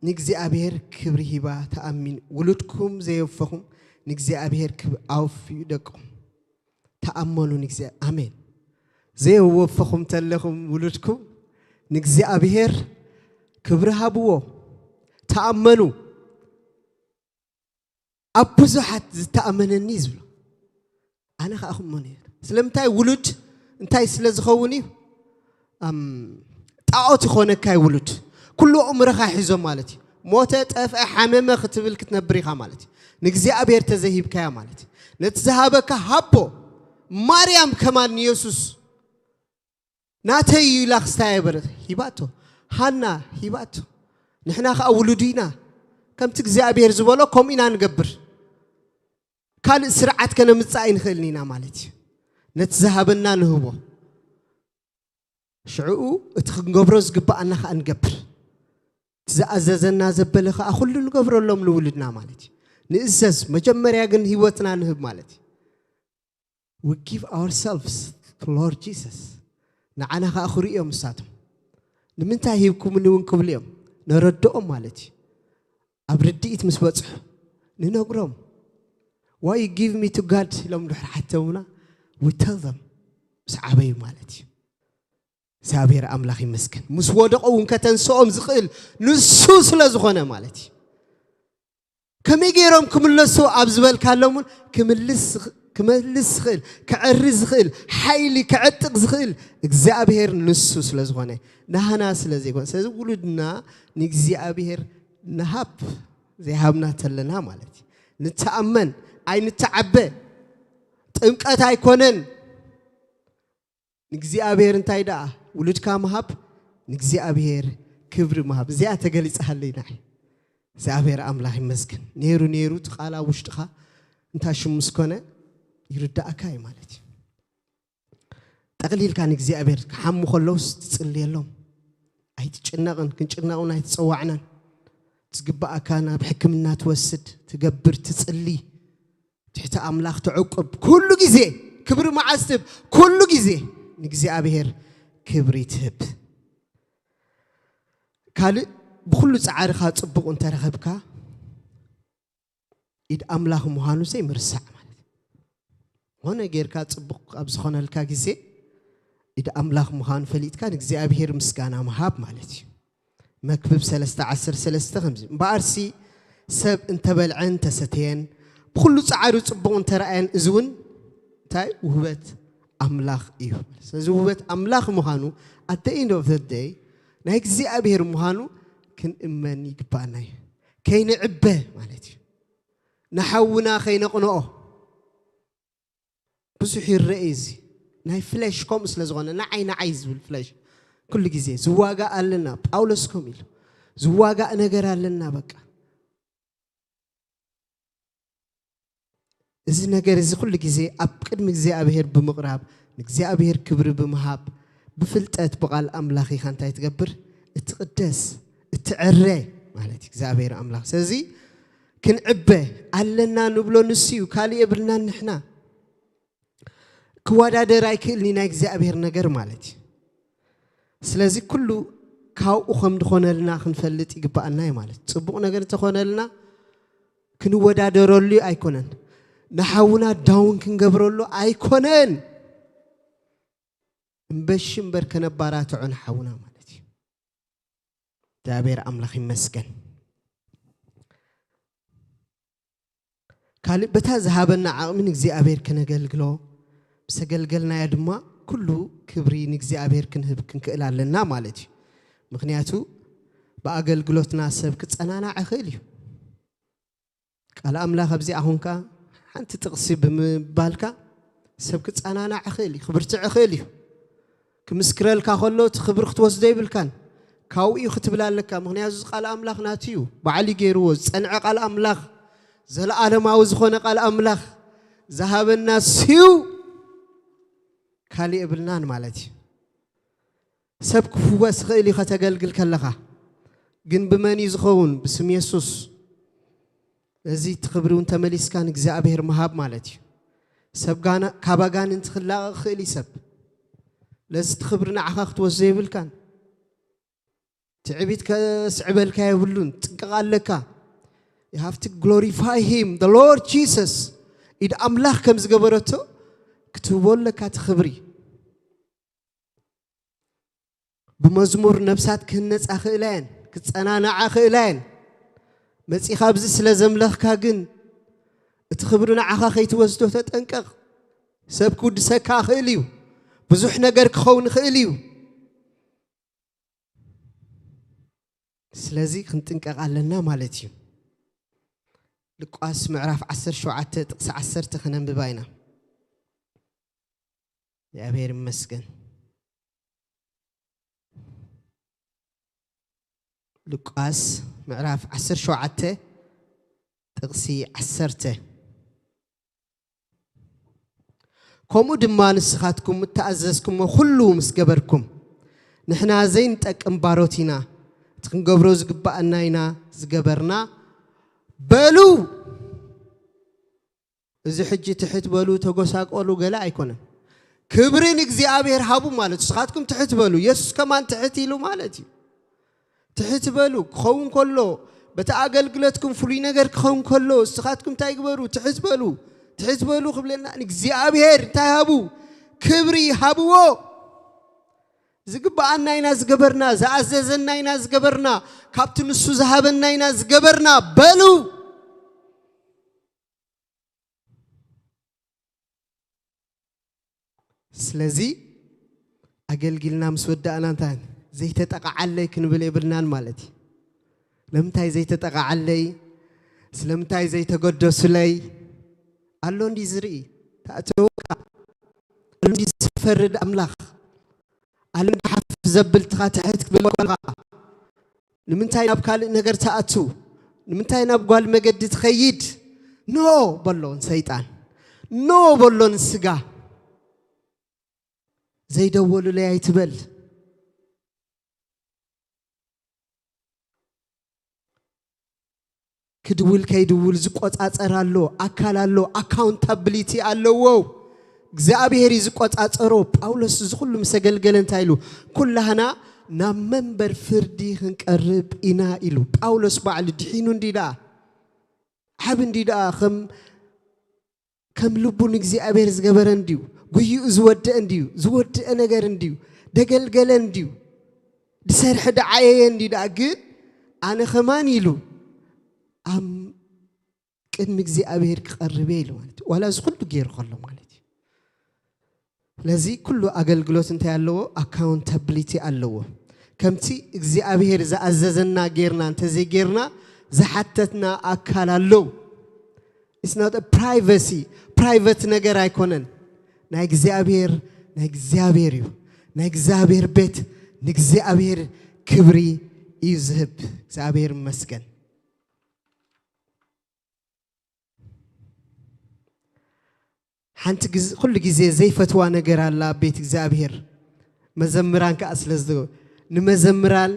ንእግዚኣብሔር ክብሪ ሂባ ተኣሚን ውሉድኩም ዘየወፈኹም ንእግዚኣብሔር ክብ ኣውፍዩ ደቅኹም ተኣመኑ ንእግዚኣ ኣሜን። ዘየወፈኹም ተለኹም ውሉድኩም ንእግዚኣብሔር ክብሪ ሃብዎ። ተኣመኑ ኣብ ብዙሓት ዝተኣመነኒ ዝብሎ ኣነ ከዓ ክእመኖ እየ። ስለምንታይ ውሉድ እንታይ ስለ ዝኸውን እዩ? ጣዖት ይኾነካ እዩ ውሉድ። ኩሉ ኣእምሮኻ ሒዞ ማለት እዩ። ሞተ፣ ጠፍአ፣ ሓመመ ክትብል ክትነብር ኢኻ ማለት እዩ። ንእግዚኣብሔር ተዘይሂብካዮ ማለት እዩ። ነቲ ዝሃበካ ሃቦ። ማርያም ከማን ንየሱስ ናተይ እዩ ኢላ ክስታይ ኣይበለት። ሂባቶ። ሃና ሂባቶ። ንሕና ከዓ ውሉዱ ኢና። ከምቲ እግዚኣብሔር ዝበሎ ከምኡ ኢና ንገብር። ካልእ ስርዓት ከነምፅእ ኣይንኽእልን ኢና ማለት እዩ። ነቲ ዝሃበና ንህቦ። ሽዕኡ እቲ ክንገብሮ ዝግብኣና ከኣ ንገብር። እቲ ዝኣዘዘና ዘበለ ከኣ ኩሉ ንገብረሎም ንውሉድና ማለት እዩ። ንእዘዝ፣ መጀመርያ ግን ህይወትና ንህብ ማለት እዩ። We give ourselves to Lord Jesus። ንዓና ከኣ ክርእዮም ንሳቶም። ንምንታይ ሂብኩምኒ እውን ክብሉ እዮም። ነረድኦም ማለት እዩ። ኣብ ርድኢት ምስ በጽሑ ንነግሮም። Why you give me to God? ኢሎም ድሕሪ ሓተሙና፣ we tell them። ምስ ዓበዩ ማለት እዩ። እግዚኣብሔር ኣምላኽ ይመስገን። ምስ ወደቑ እውን ከተንስኦም ዝኽእል ንሱ ስለ ዝኾነ ማለት እዩ። ከመይ ገይሮም ክምለሱ ኣብ ዝበልካሎም እውን ክምልስ ዝኽ- ክመልስ ዝኽእል፣ ክዕሪ ዝኽእል፣ ሓይሊ ክዕጥቕ ዝኽእል እግዚኣብሔር ንሱ ስለ ዝኾነ፣ ናህና ስለ ዘይኮነ። ስለዚ ውሉድና ንእግዚኣብሔር ንሃብ። ዘይሃብና ተለና ማለት እዩ። ንተኣመን፣ ኣይንተዓበ። ጥምቀት ኣይኮነን። ንእግዚኣብሔር እንታይ ደኣ ውሉድካ ምሃብ፣ ንእግዚኣብሔር ክብሪ ምሃብ። እዚኣ ተገሊጻለይ ንዓይ። እግዚኣብሔር ኣምላኽ ይመስገን። ነይሩ ነይሩ እቲ ቃል ኣብ ውሽጥኻ እንታይ ሽሙ ስኮነ ይርዳእካ እዩ ማለት እዩ። ጠቕሊልካ ንእግዚኣብሔር ክሓሙ ከለውስ ትጽልየሎም። ኣይትጭነቕን፣ ክንጭነቕ እውን ኣይተጸዋዕናን። ዝግባኣካ ናብ ሕክምና ትወስድ፣ ትገብር፣ ትጽሊ። ትሕቲ ኣምላኽ ትዕቁብ። ኩሉ ግዜ ክብሪ መዓዝ ትህብ? ኩሉ ግዜ ንእግዚኣብሔር ክብሪ ትህብ። ካልእ ብኹሉ ጻዕርኻ ጽቡቕ እንተረኸብካ፣ ኢድ ኣምላኽ ምዃኑ ዘይምርሳዕ ማለት እዩ። ዝኾነ ጌርካ ጽቡቕ ኣብ ዝኾነልካ ግዜ፣ ኢድ ኣምላኽ ምዃኑ ፈሊጥካ ንእግዚኣብሔር ምስጋና ምሃብ ማለት እዩ። መክብብ ሰለስተ ዓሰርተ ሰለስተ ከምዚ፣ እምበኣርሲ ሰብ እንተበልዐን እንተሰተየን፣ ብኹሉ ጻዕሩ ጽቡቕ እንተረኣየን፣ እዚ እውን እንታይ? ውህበት ኣምላኽ እዩ። ስለዚ ውህበት ኣምላኽ ምዃኑ፣ at the end of the day፣ ናይ እግዚኣብሔር ምዃኑ ክንእመን ይግባኣና እዩ። ከይንዕበ ማለት እዩ። ንሓውና ከይነቕንኦ። ብዙሕ ይረአ እዚ። ናይ ፍለሽ ከምኡ ስለ ዝኾነ፣ ንዓይ፣ ንዓይ ዝብል ፍለሽ። ኩሉ ግዜ ዝዋጋእ ኣለና። ጳውሎስ ከምኡ ኢሉ። ዝዋጋእ ነገር ኣለና በቃ። እዚ ነገር እዚ ኩሉ ግዜ ኣብ ቅድሚ እግዚኣብሔር ብምቕራብ፣ ንእግዚኣብሔር ክብሪ ብምሃብ፣ ብፍልጠት ብቓል ኣምላኽ ኢኻ እንታይ ትገብር? እትቕደስ፣ እትዕረ ማለት እዩ እግዚኣብሔር ኣምላኽ። ስለዚ ክንዕበ ኣለና ንብሎ ንሱ እዩ፣ ካልእ የብልናን ንሕና። ክወዳደር ኣይክእልን እዩ ናይ እግዚኣብሔር ነገር ማለት እዩ። ስለዚ ኩሉ ካብኡ ከም ዝኾነልና ክንፈልጥ ይግባኣና እዩ ማለት እዩ። ጽቡቕ ነገር እንተኾነልና ክንወዳደረሉ ኣይኮነን። ንሓውና ዳውን ክንገብረሉ ኣይኮነን። እምበሺ እምበር ከነባራትዖ ንሓውና ማለት እዩ። እግዚኣብሔር ኣምላኽ ይመስገን። ካልእ በታ ዝሃበና ዓቕሚ ንእግዚኣብሔር ከነገልግሎ፣ ምስ ኣገልገልናዮ ድማ ኩሉ ክብሪ ንእግዚኣብሔር ክንህብ ክንክእል ኣለና ማለት እዩ። ምኽንያቱ ብኣገልግሎትና ሰብ ክጸናናዕ ይኽእል እዩ። ቃል ኣምላኽ ኣብዚኣ ኹንካ ሓንቲ ጥቕሲ ብምባልካ ሰብ ክጸናናዕ ይኽእል እዩ፣ ክብርትዕ ይኽእል እዩ። ክምስክረልካ ከሎ እቲ ክብሪ ክትወስዶ ይብልካን። ካብኡ እዩ ክትብል ኣለካ። ምኽንያቱ እዚ ቃል ኣምላኽ ናቱ እዩ። ባዕሉ እዩ ገይርዎ። ዝጸንዐ ቃል ኣምላኽ፣ ዘለኣለማዊ ዝኾነ ቃል ኣምላኽ ዝሃበና ስዩ ካልእ የብልናን ማለት እዩ። ሰብ ክፍወስ ይኽእል እዩ ከተገልግል ከለኻ። ግን ብመን እዩ ዝኸውን? ብስም የሱስ። እዚ እቲ ክብሪ እውን ተመሊስካ ንእግዚኣብሔር ምሃብ ማለት እዩ። ሰብ ጋና-፣ ካብ ኣጋንንቲ ክላቐቕ ይኽእል እዩ ሰብ። ለዚ እቲ ክብሪ ንዓኻ ክትወስዶ የብልካን። ትዕቢት ከስዕበልካ የብሉን። ጥንቀቕ ኣለካ። You have to glorify him, the Lord Jesus. ኢድ ኣምላኽ ከም ዝገበረቶ ክትህቦ ኣለካ እቲ ክብሪ። ብመዝሙር ነብሳት ክህነጻ ክእላ እየን፣ ክጸናንዓ ክእላ እየን። መጺኻ ኣብዚ ስለ ዘምለኽካ ግን እቲ ክብሪ ንዓኻ ከይትወስዶ ተጠንቀቕ። ሰብ ክውድሰካ ክእል እዩ። ብዙሕ ነገር ክኸውን ይኽእል እዩ። ስለዚ ክንጥንቀቕ ኣለና ማለት እዩ። ሉቃስ ምዕራፍ ዓሰርተ ሸውዓተ ጥቕሲ ዓሰርተ ከነንብባ ኢና። እግዚኣብሔር ይመስገን። ሉቃስ ምዕራፍ ዓሰርተ ሸውዓተ ጥቕሲ ዓሰርተ። ከምኡ ድማ ንስኻትኩም እተኣዘዝኩሞ ኩሉ ምስ ገበርኩም፣ ንሕና ዘይንጠቅም ባሮት ኢና፣ እቲ ክንገብሮ ዝግባኣና ኢና ዝገበርና በሉ። እዚ ሕጂ ትሕት በሉ፣ ተጎሳቆሉ ገለ ኣይኮነን። ክብሪ ንእግዚኣብሔር ሃቡ ማለት፣ ንስኻትኩም ትሕት በሉ፣ የሱስ ከማን ትሕት ኢሉ ማለት እዩ። ትሕት በሉ ክኸውን ከሎ፣ በቲ ኣገልግሎትኩም ፍሉይ ነገር ክኸውን ከሎ፣ ንስኻትኩም እንታይ ግበሩ? ትሕት በሉ። ትሕት በሉ ክብለና፣ ንእግዚኣብሔር እንታይ ሃቡ? ክብሪ ሃብዎ። ዝግባኣና ኢና ዝገበርና፣ ዝኣዘዘና ኢና ዝገበርና፣ ካብቲ ንሱ ዝሃበና ኢና ዝገበርና በሉ። ስለዚ ኣገልጊልና ምስ ወዳእና እንታይ ዘይተጠቃዓለይ ክንብል የብልናን ማለት እዩ። ለምንታይ ዘይተጠቃዓለይ? ስለምንታይ ዘይተገደሱለይ? ኣሎ እንዲ ዝርኢ ተኣተወካ ኣሎ እንዲ ዝፈርድ ኣምላኽ ኣሎ እንዲ ሓፍ ዘብል ትኻ ትሕት ክብል ከለኻ ንምንታይ ናብ ካልእ ነገር ትኣቱ? ንምንታይ ናብ ጓል መገዲ ትኸይድ? ኖ በሎ ንሰይጣን፣ ኖ በሎ ንስጋ። ዘይደወሉለይ ኣይትበል። ክድውል ከይድውል ዝቆጻጸር ኣሎ፣ ኣካል ኣሎ፣ ኣካውንታብሊቲ ኣለዎ። እግዚኣብሔር እዩ ዝቆጻጸሮ። ጳውሎስ እዚ ኩሉ ምስ ኣገልገለ እንታይ ኢሉ? ኩላህና ናብ መንበር ፍርዲ ክንቀርብ ኢና ኢሉ። ጳውሎስ ባዕሉ ድሒኑ እንዲ ደኣ፣ ዓብ እንዲ ደኣ ከም ከም ልቡ ንእግዚኣብሔር ዝገበረ እንድዩ፣ ጉይኡ ዝወደአ እንድዩ፣ ዝወደአ ነገር እንድዩ፣ ደገልገለ እንድዩ፣ ድሰርሐ ደዓየየ እንድዩ ደኣ፣ ግን ኣነ ኸማን ኢሉ ኣብ ቅድሚ እግዚኣብሔር ክቐርብ እየ ኢሉ ማለት እዩ። ዋላ እዚ ኩሉ ገይሩ ከሎ ማለት እዩ። ስለዚ ኩሉ ኣገልግሎት እንታይ ኣለዎ? ኣካውንታብሊቲ ኣለዎ። ከምቲ እግዚኣብሔር ዝኣዘዘና ጌርና እንተዘይጌርና ዝሓተትና ኣካል ኣለዉ። It's not a privacy፣ ፕራይቨት ነገር ኣይኮነን። ናይ እግዚኣብሔር ናይ እግዚኣብሔር እዩ። ናይ እግዚኣብሔር ቤት ንእግዚኣብሔር ክብሪ እዩ ዝህብ። እግዚኣብሔር ይመስገን። ሓንቲ ግዜ ኩሉ ግዜ ዘይፈትዋ ነገር ኣላ ኣብ ቤት እግዚኣብሔር። መዘምራን ከኣ ስለ ዝገ ንመዘምራን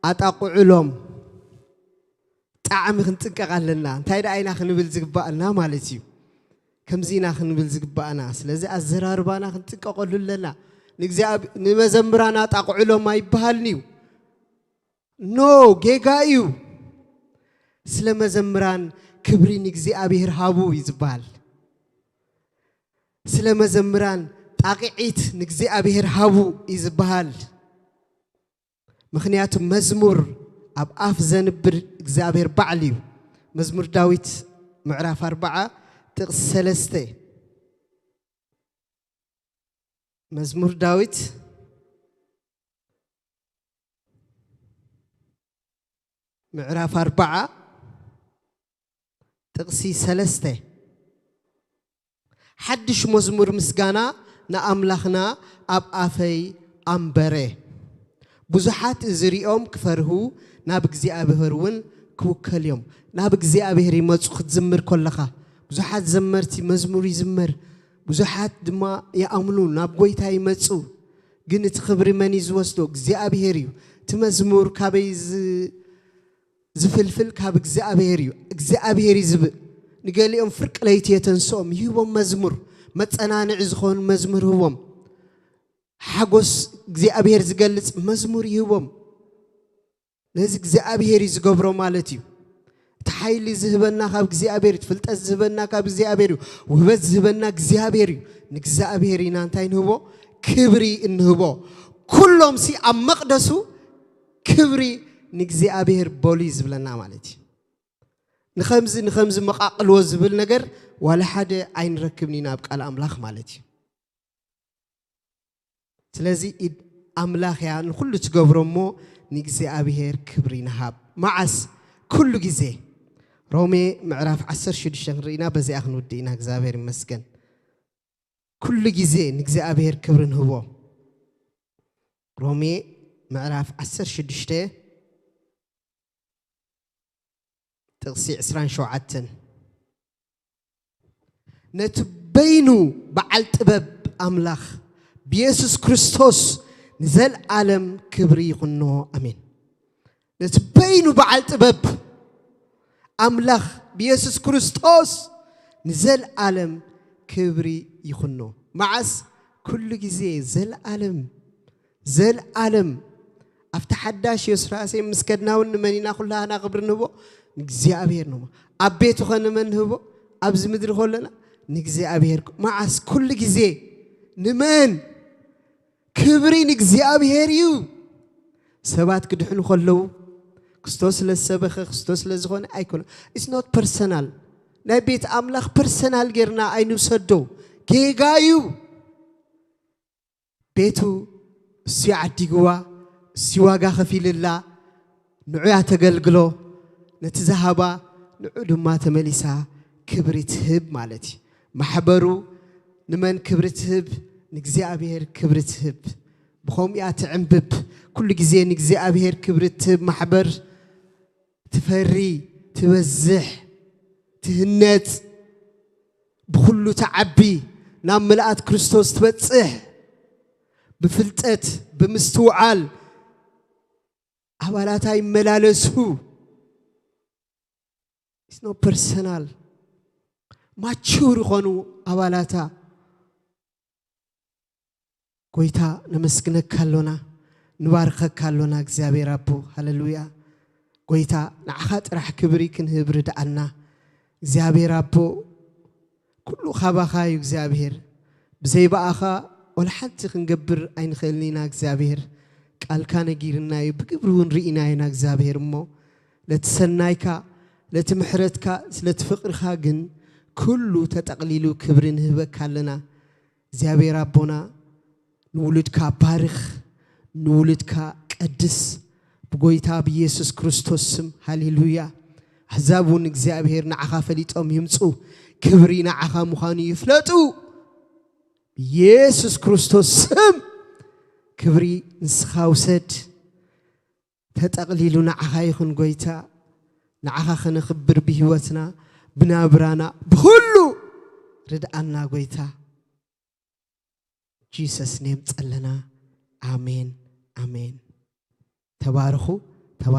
ኣጣቕዑሎም። ጣዕሚ ክንጥንቀቕ ኣለና። እንታይ ደኣ ኢና ክንብል ዝግባኣና ማለት እዩ። ከምዚ ኢና ክንብል ዝግባኣና። ስለዚ ኣዘራርባና ክንጥንቀቐሉ ኣለና። ንእግዚኣብ ንመዘምራን ኣጣቕዑሎም ኣይበሃልን እዩ። ኖ፣ ጌጋ እዩ። ስለ መዘምራን ክብሪ ንእግዚኣብሔር ሃቡ እዩ ዝበሃል። ስለ መዘምራን ጣቕዒት ንእግዚኣብሔር ሃቡ እዩ ዝበሃል። ምኽንያቱ መዝሙር ኣብ ኣፍ ዘንብር እግዚኣብሔር ባዕሉ እዩ። መዝሙር ዳዊት ምዕራፍ ኣርብዓ ጥቕሲ ሰለስተ። መዝሙር ዳዊት ምዕራፍ ኣርብዓ ጥቕሲ ሰለስተ። ሓድሽ መዝሙር ምስጋና ንኣምላኽና ኣብ ኣፈይ ኣንበረ። ብዙሓት እዚ ሪኦም ክፈርሁ ናብ እግዚኣብሔር እውን ክውከል እዮም። ናብ እግዚኣብሔር ይመጹ ክትዝምር ከለኻ። ብዙሓት ዘመርቲ መዝሙር ይዝመር፣ ብዙሓት ድማ ይኣምኑ ናብ ጎይታ ይመጹ። ግን እቲ ክብሪ መን እዩ ዝወስዶ? እግዚኣብሔር እዩ። እቲ መዝሙር ካበይ ዝ ዝፍልፍል ካብ እግዚኣብሔር እዩ። እግዚኣብሔር እዩ ዝብእ። ንገሊኦም ፍርቂ ለይቲ የተንስኦም ይህቦም መዝሙር፣ መጸናንዒ ዝኾኑ መዝሙር ይህቦም። ሓጎስ እግዚኣብሔር ዝገልጽ መዝሙር ይህቦም። ነዚ እግዚኣብሔር እዩ ዝገብሮ ማለት እዩ። እቲ ሓይሊ ዝህበና ካብ እግዚኣብሔር እዩ። ፍልጠት ዝህበና ካብ እግዚኣብሔር እዩ። ውህበት ዝህበና እግዚኣብሔር እዩ። ንእግዚኣብሔር ኢና እንታይ ንህቦ? ክብሪ እንህቦ። ኩሎም ሲ ኣብ መቕደሱ ክብሪ ንእግዚኣብሔር በሉ እዩ ዝብለና ማለት እዩ። ንኸምዚ ንኸምዚ መቓቕልዎ ዝብል ነገር ዋላ ሓደ ኣይንረክብን ኢና ኣብ ቃል ኣምላኽ ማለት እዩ። ስለዚ ኢድ ኣምላኽ እያ ንኹሉ ትገብሮ እሞ ንእግዚኣብሔር ክብሪ ንሃብ። መዓስ? ኩሉ ግዜ። ሮሜ ምዕራፍ ዓሰርተ ሽዱሽተ ክንርኢና በዚኣ ክንውድእ ኢና። እግዚኣብሔር ይመስገን። ኩሉ ግዜ ንእግዚኣብሔር ክብሪ ንህቦ። ሮሜ ምዕራፍ ዓሰርተ ሽዱሽተ ጥቕሲ ዕስራን ሸውዓተን። ነቲ በይኑ በዓል ጥበብ ኣምላኽ ብየሱስ ክርስቶስ ንዘለኣለም ክብሪ ይኹኖ። ኣሜን። ነቲ በይኑ በዓል ጥበብ ኣምላኽ ብየሱስ ክርስቶስ ንዘለኣለም ክብሪ ይኹኖ። መዓስ? ኩሉ ግዜ። ዘለኣለም፣ ዘለኣለም። ኣብቲ ሓዳሽ ዮስራሴ ምስ ከድና እውን ንመን ኢና ኩላህና ክብሪ ንህቦ? ንእግዚኣብሔር ንህቦ። ኣብ ቤቱ ኸ ንመን ንህቦ? ኣብዚ ምድሪ ከለና ንእግዚኣብሔር። መዓስ? ኩሉ ግዜ። ንመን? ክብሪ ንእግዚኣብሔር እዩ። ሰባት ክድሕኑ ከለዉ፣ ክርስቶስ ስለ ዝሰበኸ፣ ክርስቶስ ስለ ዝኾነ ኣይኮነ። It's not personal። ናይ ቤት ኣምላኽ ፐርሰናል ጌርና ኣይንውሰዶ። ጌጋ እዩ። ቤቱ እሱ ዓዲግዋ፣ እሱ ዋጋ ከፊልላ፣ ንዑ እያ ተገልግሎ። ነቲ ዝሃባ ንዑ ድማ ተመሊሳ ክብሪ ትህብ ማለት እዩ። ማሕበሩ ንመን ክብሪ ትህብ? ንእግዚኣብሔር ክብሪ ትህብ። ብኸምኡ እያ ትዕንብብ። ኩሉ ግዜ ንእግዚኣብሔር ክብሪ ትህብ ማሕበር ትፈሪ፣ ትበዝሕ፣ ትህነጽ፣ ብኹሉ ትዓቢ፣ ናብ ምልኣት ክርስቶስ ትበጽሕ። ብፍልጠት፣ ብምስትውዓል ኣባላታ ይመላለሱ። It's no personal። ማቹር ይኾኑ ኣባላታ። ጎይታ ነመስግነካ ኣሎና፣ ንባርከካ ኣሎና እግዚኣብሔር ኣቦ። ሃሌሉያ። ጎይታ ንዓኻ ጥራሕ ክብሪ ክንህብ ርድኣና እግዚኣብሔር ኣቦ። ኩሉ ካባኻ እዩ እግዚኣብሔር። ብዘይ ብኣኻ ወላ ሓንቲ ክንገብር ኣይንኽእልን ኢና እግዚኣብሔር። ቃልካ ነጊርና እዩ፣ ብግብሪ እውን ርኢና ኢና እግዚኣብሔር። እሞ ለቲ ሰናይካ፣ ለቲ ምሕረትካ፣ ስለቲ ፍቕርኻ ግን ኩሉ ተጠቕሊሉ ክብሪ ንህበካ ኣለና። እግዚኣብሔር ኣቦና ንውሉድካ ባርኽ፣ ንውሉድካ ቀድስ፣ ብጎይታ ብኢየሱስ ክርስቶስ ስም። ሃሌሉያ። ኣሕዛብ እውን እግዚኣብሔር ንዓኻ ፈሊጦም ይምፁ፣ ክብሪ ንዓኻ ምዃኑ ይፍለጡ። ብኢየሱስ ክርስቶስ ስም ክብሪ ንስኻ ውሰድ። ተጠቕሊሉ ንዓኻ ይኹን ጎይታ። ንዓኻ ከነኽብር ብህይወትና፣ ብናብራና፣ ብኹሉ ርድኣና ጎይታ። ጂሰስ ኔም ጸለና። ኣሜን፣ ኣሜን። ተባረኹ፣ ተባረኹ።